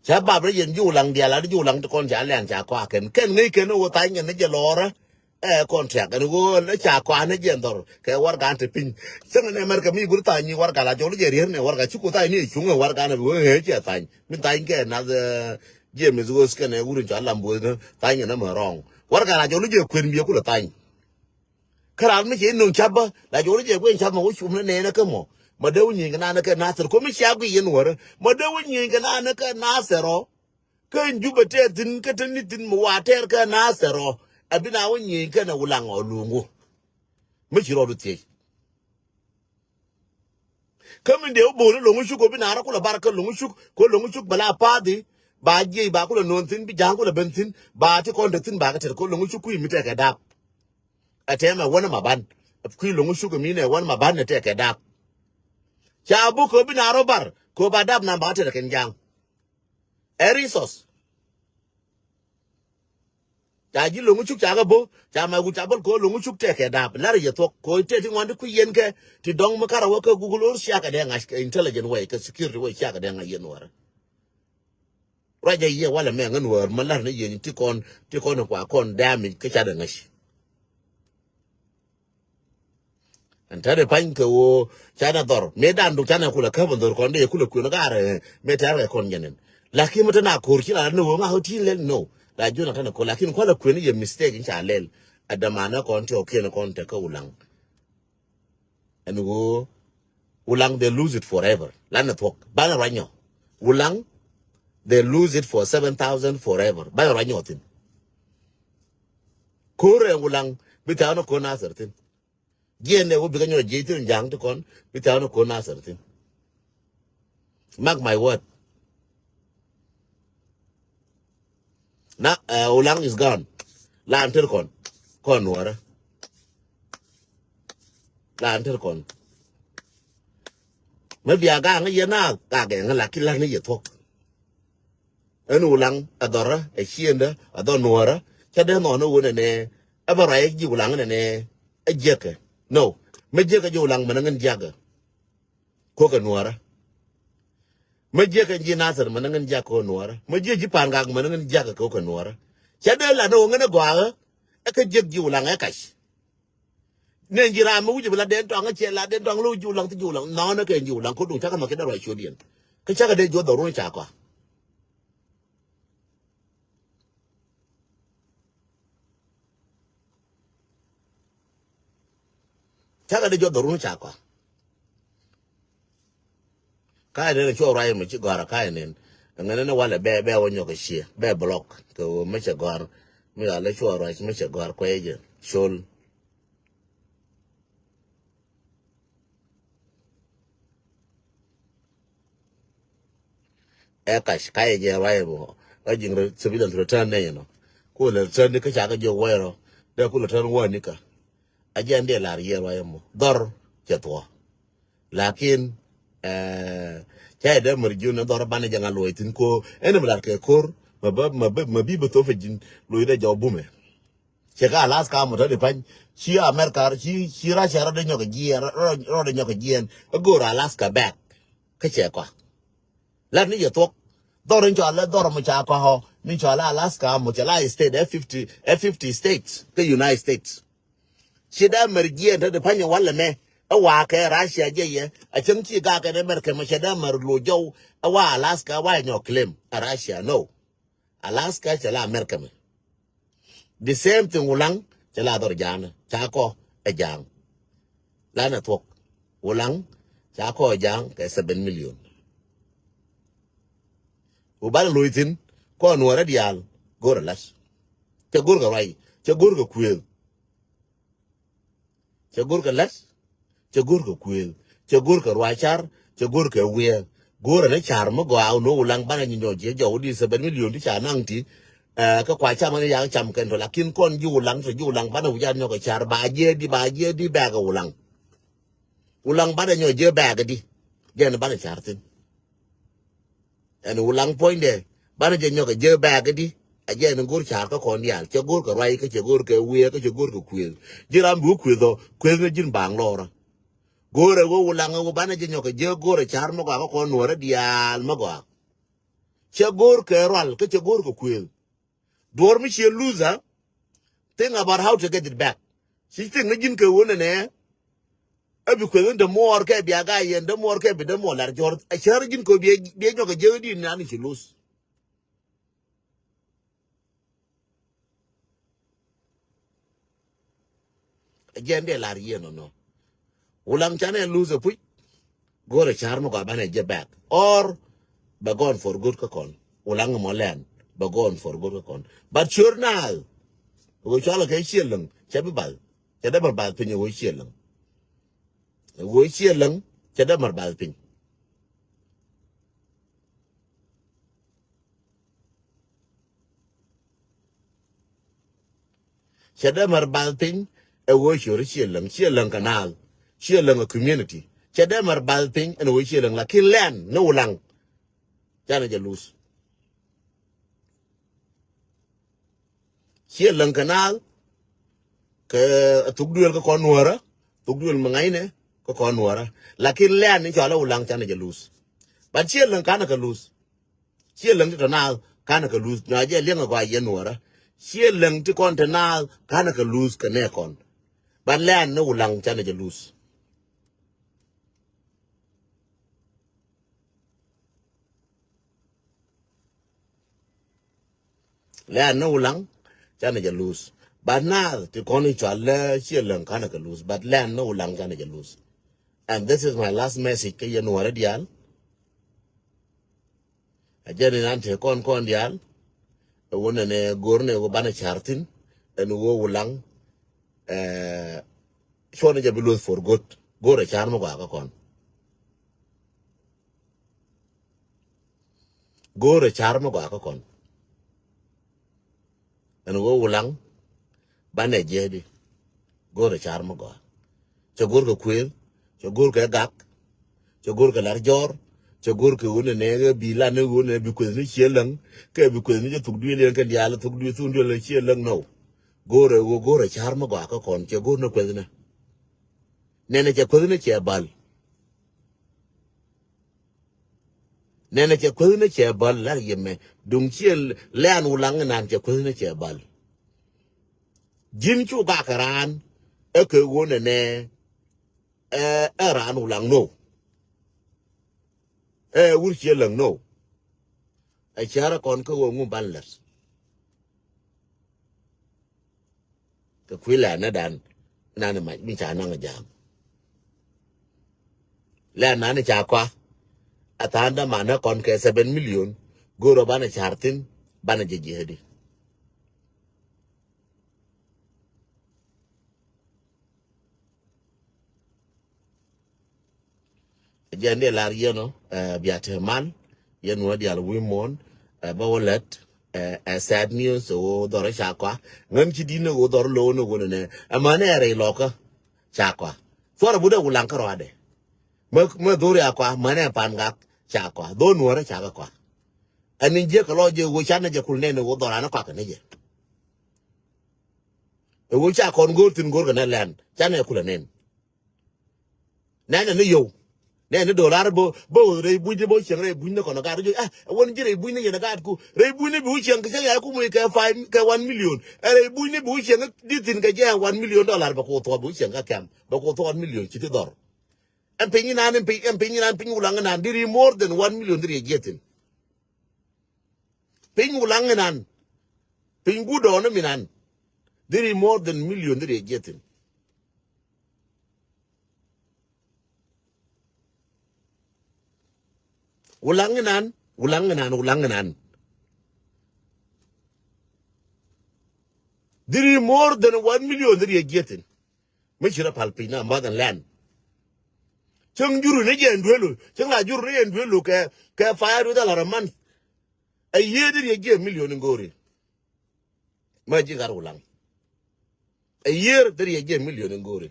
Ca bap rɛ yɛn ji̱ Ulaŋ diaal a di ji̱ Ulaŋ ti kɔn ca lɛn ca kɔakɛn kɛn ŋäc kɛn ɣöö thany kɛn ni jɛ lɔɔrä. Ɛ kɔn tiak ɛn ɣöö lɛ ca kɔakɛn ni jɛ dhɔr kɛ warɛgan ti piny. Cäŋ ni America mi guri thany ni warɛga la jɔl jɛ rier ni warɛga ci ku thany ni cuŋ ɛ warɛgan ɛ bi wee ŋäc cɛ thany mi thany kɛ nath. James Ɣöth kɛn ɛ wuri cɔal lam buɔth ni thany kɛn ni mɛ rɔŋ warɛga la jɔl jɛ kuën biɛ kulɛ thany. Kä raan mi cɛ nuŋ ca̱pä la jɔl jɛ kuën ca̱p mɛ wä cum ni nɛɛnä kä mɔ. Mɛ dee wä nyieny kɛ naan kɛ Nathir ko mi cia gui yɛn wärä mɛ dee wä nyieny kɛ naan kɛ Nathir ɔ. Kä in Jubɛ tɛɛr thi̱n kä te ni thi̱n mɛ wa tɛɛr kɛ Nathir ɔ. Ɛ bi na wä nyieny kɛn ɛ Ulaŋ ɔ luŋ wä. Mi ci rɔɔdu thiec. Kä min dee wä bo̱o̱ni Lo̱ŋ Cuk ɔ bi na rɔ kulɛ bar kä Lo̱ŋ Cuk ko Lo̱ŋ Cuk bɛ la pa̱a̱thi. Ba jiɛc ba kulɛ no̱o̱n thi̱n bi ja̱a̱ŋ kulɛ ben thi̱n ba ti kɔn te thi̱n ba kɛ tɛr ko Lo̱ŋ Cuk kui̱ mi tɛkɛ dap. Ɛ tɛmɛ wänä ma ban kui̱ Lo̱ŋ Cuk mi nɛ wänä ma ban nɛ tɛkɛ dap. Ca bo̱ ko bi na rɔ bar ko ba dap na ba tɛr kɛn ja̱a̱ŋ. Ɛ resource. Ca ji̱ Lo̱ŋ Cuk ca kɛ bo̱ ca ma wi̱c ca bäl ko Lo̱ŋ Cuk tɛkɛ dap lar yɛ thuɔ̱k ko tɛt ti ŋuan ti kui̱ yɛn kɛ ti dɔ̱ŋ mi karɛ wä kä Google or ciakɛ dee ŋa̱c kɛ intelligent way kɛ security way ciakɛ dee ŋa̱c yɛn wärä. Ruacɛ yɛ walɛ mɛ ŋän wäär mi lar ni yɛn ti kɔn ti kɔn kua kɔn damage kä ca dee ŋa̱c. Ɛn tɛt i̱ pa̱ny kɛ ɣöö canɛ dhɔr mëë dan duk canɛ kulɛ käp ɛn dhɔr kɔn dee kulɛ kuën gaarɛ. Mëë tɛ̈r kɛ kɔn jɛn ɛn lakin mi te na ko̱r ci la ni ɣöö ŋa̱k ɣöö ti lɛl no. La juɔ̱n a canɛ ko̱r lakin kualɛ kuën i̱ yɛ mistake in ca lɛl. Ɛ dämanä kɔn ti ɔ kiɛn kɔn te kä Ulaŋ. Ɛn ɣöö Ulaŋ they lose it forever. Lanɛ thuɔ̱k banɛ ruac nyɔ. Ulaŋ they lose it for seven thousand forever. Banɛ ruac nyɔ thi̱n. Ko̱r ɛ Ulaŋ bi tha̱a̱n ɔ ko̱r Nathir thi̱n. Jiɛn ɛ wä bikɛ nyɔk jiec thi̱n ja̱a̱ŋ ti kɔn bi tha̱a̱n ɔ ko̱r Nathir thi̱n. Mark my word. Na ɛ Ulaŋ is gone. Lan tër kɔn kɔn nuɔrä. Lan tër kɔn. Mɛ bia gaŋ yɛ na gagɛ ŋä lakin lan ni yɛ thuɔ̱k. Ɛn Ulaŋ ɛ dhɔrä ɛ ciendä ɛ dhɔ nuɔrä. Cä dee nhɔn ɛ wun ɛnɛ ɛ bä ruac ɛ ji̱ Ulaŋ ɛnɛ ɛ jiäkɛ. No. Mɛ jiäkɛ ji̱ Ulaŋ mɛn ɛ ŋän jiakä. Kokɛ nuɔrä. Mä jiäk kɛ ji̱ Nathir män ŋän jiak kɛ nuɔrä. Mä jiäk ji̱ Pangak män ŋän jiak kɛ kokɛ nuɔrä. Cɛ dee la ni wä ŋän gɔaa ɛ kä jiäk ji̱ Ulaŋ ɛ kac. Nɛ ji̱ ram mi wi̱c bi la den tɔaŋ cɛ la den tɔaŋ lo ji̱ Ulaŋ ti ji̱ Ulaŋ nɔnɛ kɛ ji̱ Ulaŋ ko duŋ cakɛ nhɔk cɛ dee ruac ciöt yɛn. Kä cakɛ dee juɔth dhɔrun ca kɔa. Cakɛ dee juɔth dhɔrun ca kɔa. Ka̱a̱c nɛn cuɔ ruac mɛ ci gɔ̱a̱r ka̱a̱c nɛn. Ɛŋɛ nɛn walɛ bɛ bɛ wä nyɔk ɛ ciɛ bɛ block kɛ ɣöö mɛ cɛ gɔ̱a̱r. Mi ɣal ɛ cuɔ ruac mɛ cɛ gɔ̱a̱r kuɛ jɛ col. Ɛ kac ka̱a̱c jɛ ruac mɔ. Kä ji̱n civilian return nɛ yɛn ɔ. Ku lɛ return ni kä ca kä jiök wɛɛr ɔ. Dee ku lɛ return wä ni kä. A jɛ ɛn dee lar yɛ ruac mɔ dhɔr cɛ thuɔ. Lakin ca yɛ dee mär jiön ni dhɔr banɛ jɛ ŋa luɔc thi̱n ko ɛn mi lar kɛ ko̱r. Ma bi bä thop ɛ ji̱n luɔc dee jɔw bumɛ. Cɛ kä Alaska mɔ tɔ̱ di pa̱ny ci America ci ci Russia rɔ dee nyɔk jiɛn rɔ dee nyɔk jiɛn. Ɛ go̱o̱r Alaska back. Kä cɛ kɔa lat ni yɛ thuɔk. Dhɔr in cɔal ɛ dhɔr mɔ ca kɔa ɔ ni cɔal ɛ Alaska mɔ cɛ la state ɛ fifty ɛ fifty states kä United States. Ci dee mär jiɛn te di pa̱ny ɛ walɛ mɛ ɛ wa kɛ Russia jɛ yɛ a cäŋ ci gak kɛn America mɛ cɛ dee mär lo̱c jɔw ɛ wa Alaska ɛ wa nyɔk claim ɛ Russia no. Alaska cɛ la America mɛ. The same thing Wulaŋ cɛ la dhɔr ja̱a̱n ca kɔ ɛ ja̱a̱ŋ. Lanɛ thuɔk Wulaŋ ca kɔ ɛ ja̱a̱ŋ kɛ seven million. Wu bal lo̱c thi̱n kɔn nuɔrɛ diaal go̱rɛ la̱t. Cɛ go̱rkɛ ruac cɛ go̱rkɛ kuëël. Cɛ go̱rkɛ la̱t cɛ go̱rkɛ kuëël cɛ go̱rkɛ ruac car cɛ go̱rkɛ wiɛɛk. Go̱rɛ ni car mi gɔaa wun wä Wulaŋ banɛ nyɔk jiɛ jɔw di seven million ti ca naŋ ti. Kä kua cam ni yak cam kɛn tɔ lakin kɔn ji̱ Wulaŋ tɔ ji̱ Wulaŋ banɛ wi̱c a nyɔk ɛ car ba jiɛ di ba jiɛ di bɛɛk ɛ Wulaŋ. Wulaŋ banɛ nyɔk jiɛ bɛɛk di jɛn banɛ car thi̱n. Ɛn Wulaŋ puɔ̱nydɛ banɛ jɛ nyɔk ɛ jek bɛɛk di a jɛ ni go̱r ca̱r kä kɔn diaal cɛ go̱r kɛ ruac kä cɛ go̱r kɛ wiee kä cɛ go̱r kɛ kuëth. Ji̱n ram bi wä kuëth ɔ kuëth ni ji̱n baŋ lɔɔrä. Go̱r ɛ wä Wulaŋ ɛ wä banɛ jɛ nyɔk ɛ jek go̱r ɛ ca̱r mi gɔaa kä kɔn nuɔrä diaal mi gɔaa. Cɛ go̱r kɛ rual kä cɛ go̱r kɛ kuëth. Duɔ̱ɔ̱r mi ciɛ loser, think about how to get it back. Ci think ni ji̱n kɛ ɣöö nɛnɛ. Ɛ bi kueth in dämuɔɔr kɛ bia ga yɛn dämuɔɔr kɛ bi dämuɔɔr lar jɔr a cär ji̱n kɛ ɣöö biɛ nyɔk a jiäk di nan ci lose. A jiɛn dee lar yɛn nɔnɔ. Wulaŋ canɛ lose a puc. Go̱o̱rɛ ca̱r mi gɔaa banɛ jɛ back or bɛ gone for good kä kɔn. Wulaŋ mɔ lɛn bɛ gone for good kä kɔn. But sure now, wee cualɛ kɛ ciɛ läŋ cɛ bi bath. Cɛ dee mɛr bath piny wee ciɛ läŋ. Wee ciɛ läŋ cɛ dee mɛr bath piny. Cɛ dee mɛr bath piny ɛ wee ciöri ciɛ läŋ ciɛ läŋ kɛ naath ciɛ läŋ ɛ community. Cɛ dee mɛr bath piny ɛn wee ciɛ läŋ lakin lɛn ni Wulaŋ. Canɛ jɛ lose. Ciɛ läŋ kɛ naath kɛ thuk duël kä kɔn nuäärä. Thuk duël mi ŋa̱cnɛ kä kɔn nuäärä. Lakin lɛn ni cɔal ɛ Wulaŋ canɛ jɛ lose. But ciɛ läŋ kanɛ kɛ lose. Ciɛ läŋ ti tɔ naath kanɛ kɛ lose na jɛ liɛŋ ɛ gɔaa yɛn nuäärä. Ciɛ läŋ ti kɔn te naath kanɛ kɛ lose kɛ nɛ kɔn. But lɛn ni Wulaŋ canɛ jɛ lose. Lɛn ni Wulaŋ canɛ jɛ lose. But naath ti kɔn i̱ cual lɛ ciɛ läŋ kanɛ kɛ lose but lɛn ni Wulaŋ canɛ jɛ lose. And this is my last message kä yɛn nuɔrɛ diaal. A jɛn in an te kɔn kɔn diaal. Ɛ wä nɛnɛ go̱r nɛ wä banɛ ca̱r thi̱n ɛn wä Wulaŋ. Cuɔn jɛ bi luth for good. Go̱r ɛ ca̱r mi gɔaa kä kɔn. Go̱o̱rɛ ca̱r mi gɔaa kä kɔn. Ɛn ɣöö Wulaŋ banɛ jiɛɛdi. Go̱o̱rɛ ca̱r mi gɔaa. Cɛ go̱o̱r kɛ kuëël. Cɛ go̱o̱r kɛ gak. Cɛ go̱o̱r kɛ lar jɔɔr. Cɛ go̱o̱r kɛ ɣöö nɛ nɛ ɣɛ bi lan ni ɣöö nɛ bi kueth ni ciɛ läŋ. Kɛ bi kueth ni cɛ thuk duëël yɛn kɛn diaal thuk duëël thuk duëël ciɛ läŋ nɔw. Go̱o̱rɛ ɣöö go̱o̱rɛ ca̱r mi gɔaa kä kɔn cɛ go̱o̱r ni kueth ni. Nɛnɛ cɛ kueth ni cɛ bal. Nɛnɛ cɛ kueth ni cɛ bal la yemɛ duŋ ciɛ lɛn Wulaŋ nan cɛ kueth ni cɛ bal. Ji̱n cu gak raan ɛ kɛ ɣöö nɛnɛ ɛ ɛ raan Wulaŋ no. Ɛ wur ciɛ läŋ no. Ɛ cärä kɔn kä ɣöö ŋu ban lɛt. Kɛ kui̱ lɛ̈ɛ̈n ni dan nani mac mi ca naŋ ja̱a̱ŋ. Lɛ̈ɛ̈n nani ca kɔa A tha̱a̱ŋ dämanä kɔn kɛ seven million. Go̱o̱rä banɛ ca̱r thi̱n, banɛ jɛ jiɛɛdi. Jɛn diɛ lar yɛn ɔ, ɛ, bia te mal, yɛn wä dial wi̱i̱ muɔ̱ɔ̱n, ɛ, bä wä lɛt, ɛ, ɛ, sad news, ɛ, wä dhɔr ca kɔa. Ŋän ci di̱n ɛ wä dhɔr lo̱w ni wä ni nɛ. Ɛ, mänɛ ɛ rɛy lɔkä ca kɔa. Cuarɛ but ɛ Wulaŋ kä rɔadɛ. Mä, mä dhori a kɔa, mänɛ ɛ Pan Gak ca kɔa. Dhor Nuɔrɛ ca kɛ kɔa. Ɛn ni jiɛ kɛ lɔ jɛ wä canɛ jɛ kul nɛn ɛ wä dhɔr anɛ kɔa kɛ ni jɛ. Ɛ wä ca kɔn go̱o̱r thi̱n go̱o̱r kɛ nɛ lɛn. Canɛ kul ɛ nɛn. Nɛnɛ ni yio̱w. Nɛnɛ ni dolar bä, bä rɛy bunyni bä cieŋ rɛy bunyni kɔn gat. Ɛ, ɛ wän ji̱ rɛy bunyni yɛn gat ku. Rɛy bunyni bi wä cieŋ kɛ cä yɛ ku muc kɛ five, kɛ one million. Ɛ rɛy bunyni bi wä cieŋ di thi̱n kɛ jɛ one million dollar bɛ ku thuɔp bi wä cieŋ kä kɛm. Bɛ ku thuɔp one million ci ti dhɔr. Ɛn piny inan, ɛn piny, ɛn piny inan, piny Wulaŋ inan. Diri more than one million diri jiɛ thi̱n. Piny Wulaŋ inan. Piny gudɔɔn mi nan. Diri more than million diri jiɛ thi̱n. Wulaŋ inan, Wulaŋ inan, Wulaŋ inan. Diri more than one million diri jiɛ thi̱n. Mi ci rɔ pal piny na more than land. Cäŋ jur ni jɛ ɛn duelu, cäŋ la jur ni jɛ ɛn duelu kɛ, kɛ five hundred dollar a month. A year diri jiɛ million in go̱o̱ri. Mä ji̱ gat Wulaŋ. A year diri jiɛ million in go̱o̱ri.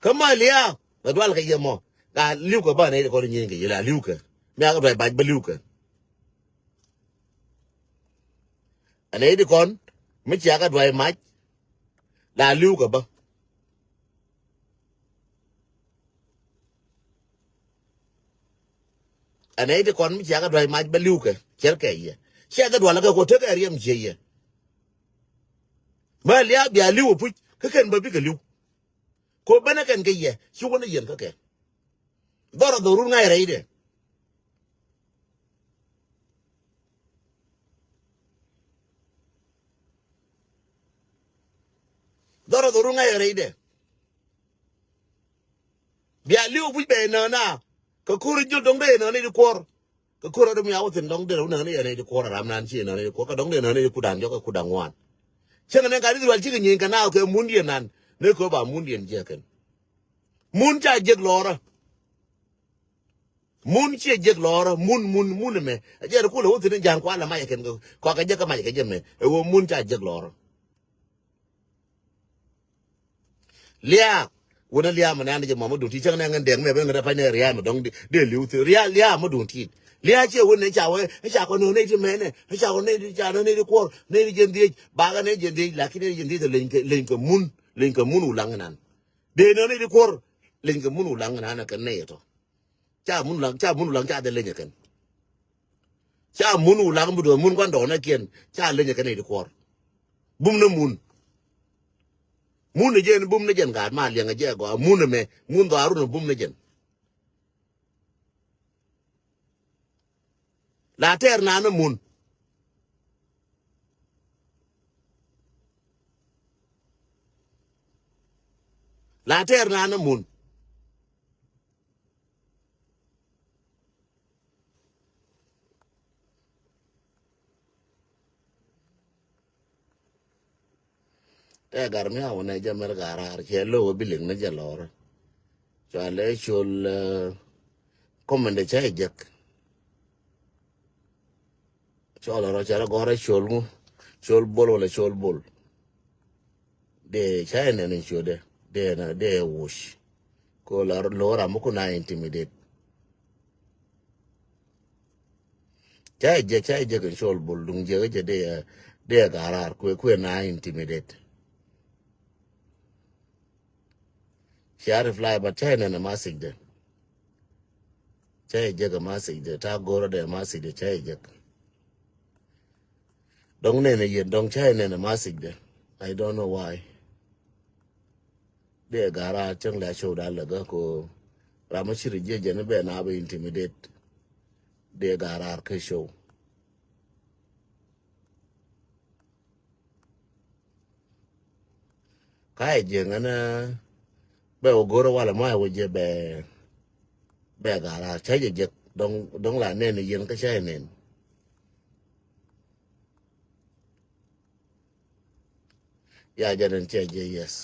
Kä ma lia̱a̱, bɛ dual kɛ yɛ mɔ. Ka li̱w kɛ bä nɛy ti kɔn nyieny kɛ yɛ la li̱w kɛ. Mi a kɛ duay bac bä li̱w kɛ. Ɛ nɛy ti kɔn, mi cia kɛ duay mac, la li̱w kɛ bä. Ɛ nɛy ti kɔn mi cia kɛ duay mac bä li̱w kɛ, cɛr kɛ yɛ. Ciɛ kɛ dual kɛ kɔ tek ɛ riɛm ciɛ yɛ. Mä lia̱a̱ bia li̱w ɛ puc, kä kɛn bä bikɛ li̱w. Ko benɛ kɛn kɛ yɛ, ci wänä yɛn kä kɛ. Dhɔrɔ dhɔrun ŋa̱c rɛydɛ. Dhɔrɔ dhɔrun ŋa̱c rɛydɛ. Bia li̱w ɛ puc bɛ nä na. Kɛ ko̱r jiöl dɔ̱ŋ dee nä ni di kuɔr. Kɛ ko̱r ɛ dɔ̱ŋ ya wä thi̱n dɔ̱ŋ dee nä ni yɛn ni di kuɔr ram nan ci nä ni di kuɔr. Kɛ dɔ̱ŋ dee nä ni di kudan jɔk kɛ kudan ŋuan. Cieŋ ni gat Israel cikɛ nyieny kɛ na kɛ mun diɛn nan. Ni kɛ ba mun diɛn jiɛ kɛn. Mun ca jek lɔrä. Mun ciɛ jek lɔrä, mun, mun, mun mɛ. A jɛ rɛ kulɛ wä thi̱n ja̱a̱ŋ kualɛ mac kɛn kɛ, kɔakɛ jek kä mac kɛ jɛ mɛ. Ɛ wä mun ca jek lɔrä. Lia̱a̱, wänä lia̱a̱ mɛ nan jɛ mɔmä duŋ ti cäŋ nɛ ŋän dɛŋ mɛ ben ŋän rɛ pa̱ny nɛ ria̱a̱ mɛ dɔ̱ŋ dee li̱w thi̱n. Ria̱a̱, lia̱a̱ mɛ duŋ ti. Lia̱a̱ ciɛ wä nɛ ca wä, ca kɔ nɛ wä nɛ ti mɛ nɛ, ca kɔ nɛ ti ca nɛ nɛ ti kuɔr, nɛ ti jɛn dhiec, bakɛ nɛ jɛn dhiec, lakin nɛ ti jɛn dhiec leny kɛ, leny kɛ mun, leny kɛ mun Wulaŋ nan. Dee nɛ nɛ ti kuɔr, leny kɛ mun Wulaŋ nan kɛ nɛ tɔ. Ca mun Wulaŋ, ca mun Wulaŋ ca dhɛ leny kɛn. Ca mun Wulaŋ mi duɔth mun kuan dɔɔnɛ kiɛn, ca leny kɛn nɛ ti kuɔr. Bum ni mun. Mun ni jɛn, bum ni jɛn gaat ma liɛŋ jɛ gɔaa. Mun ni mɛ, mun dhɔaarun bum ni jɛn. La tɛɛr naan ni mun. La tɛɛr naan ni mun. Tɛ gar mi a wunɛ jɛ mɛr gar ar cɛ lo wä bi liŋ ni jɛ lɔr. Cua lɛ col, eh, kɔmɛndɛ cɛ jek. Cɔl rɔ cɛ rɔ gɔrɛ col ŋu, col bol wala col bol. Dee ca inɛn in ciötdɛ, dee na, dee wuc. Ko la lo̱o̱ ram mi kun a intimidate. Ca jɛ, ca jɛ kɛ col bol duŋ jɛ kɛ jɛ dee, dee garar kuɛ, kuɛ na intimidate. Ca reply, but ca inɛn a message dɛ. Ca jɛ kɛ message dɛ, ta goro dɛ message dɛ, ca jɛ kɛ. Dɔŋ nɛnɛ yɛn, dɔŋ ca nɛnɛ message dɛ. I don't know why. Dee garar cäŋ la show da lɛ gä ko. Ram mi ci ri jiɛ jɛ ni bɛ na bɛ intimidate. Dee garar kɛ show. Ai jiɛ ŋänä bɛ wä go̱rä walɛ mɔ ai wä jiɛ bɛ bɛ ga̱r a cä jɛ jek dɔŋ dɔŋ la nɛn yɛn kä cä jɛ nɛn. Ya jɛ nɛn cɛ jɛ yes.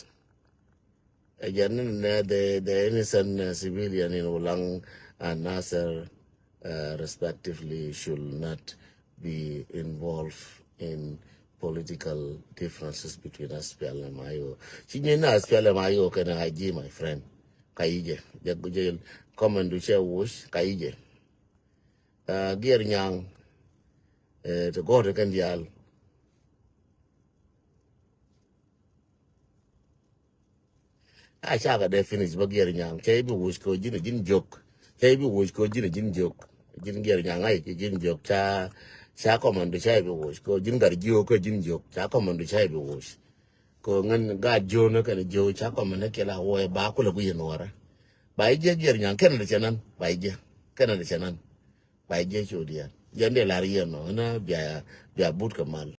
Ɛ jɛ nɛn nɛ the the innocent uh, civilian in Ulang and Nasser uh, respectively should not be involved in political differences between S P L M I O. Ci nyi na S P L M I O kɛnɛ I G, my friend. Ka yi jɛ jɛ jɛ comment du cɛ wuc ka yi jɛ. Uh, Giɛr Nyaŋ eh, ti gɔ̱r ti kɛn diaal. A cakɛ dee finish bä Giɛr Nyaŋ cɛ i̱ bi wuc kɛ ji̱n ji̱n jiök. Cɛ i̱ bi wuc kɛ ji̱n ji̱n jiök. Ji̱n Giɛr Nyaŋ a i̱ ji̱n jiök ca ca kɔmɛn du cɛ i̱ bi wuc kɛ ji̱n gat jiök kɛ ji̱n jiök ca kɔmɛn du cɛ i̱ bi wuc. Kɛ ŋän gat jiök ni kɛn jiök ca kɔmɛn ni kiɛ la wuɔc ba kulɛ ku yɛn wärä. Ba i̱ jiɛ Giɛr Nyaŋ kɛn ni cɛ nan ba i̱ jiɛ kɛn ni cɛ nan. Ba i̱ jiɛ cu diɛn jɛn dee lar yɛn nɔ ni bia bia but kɛ mal.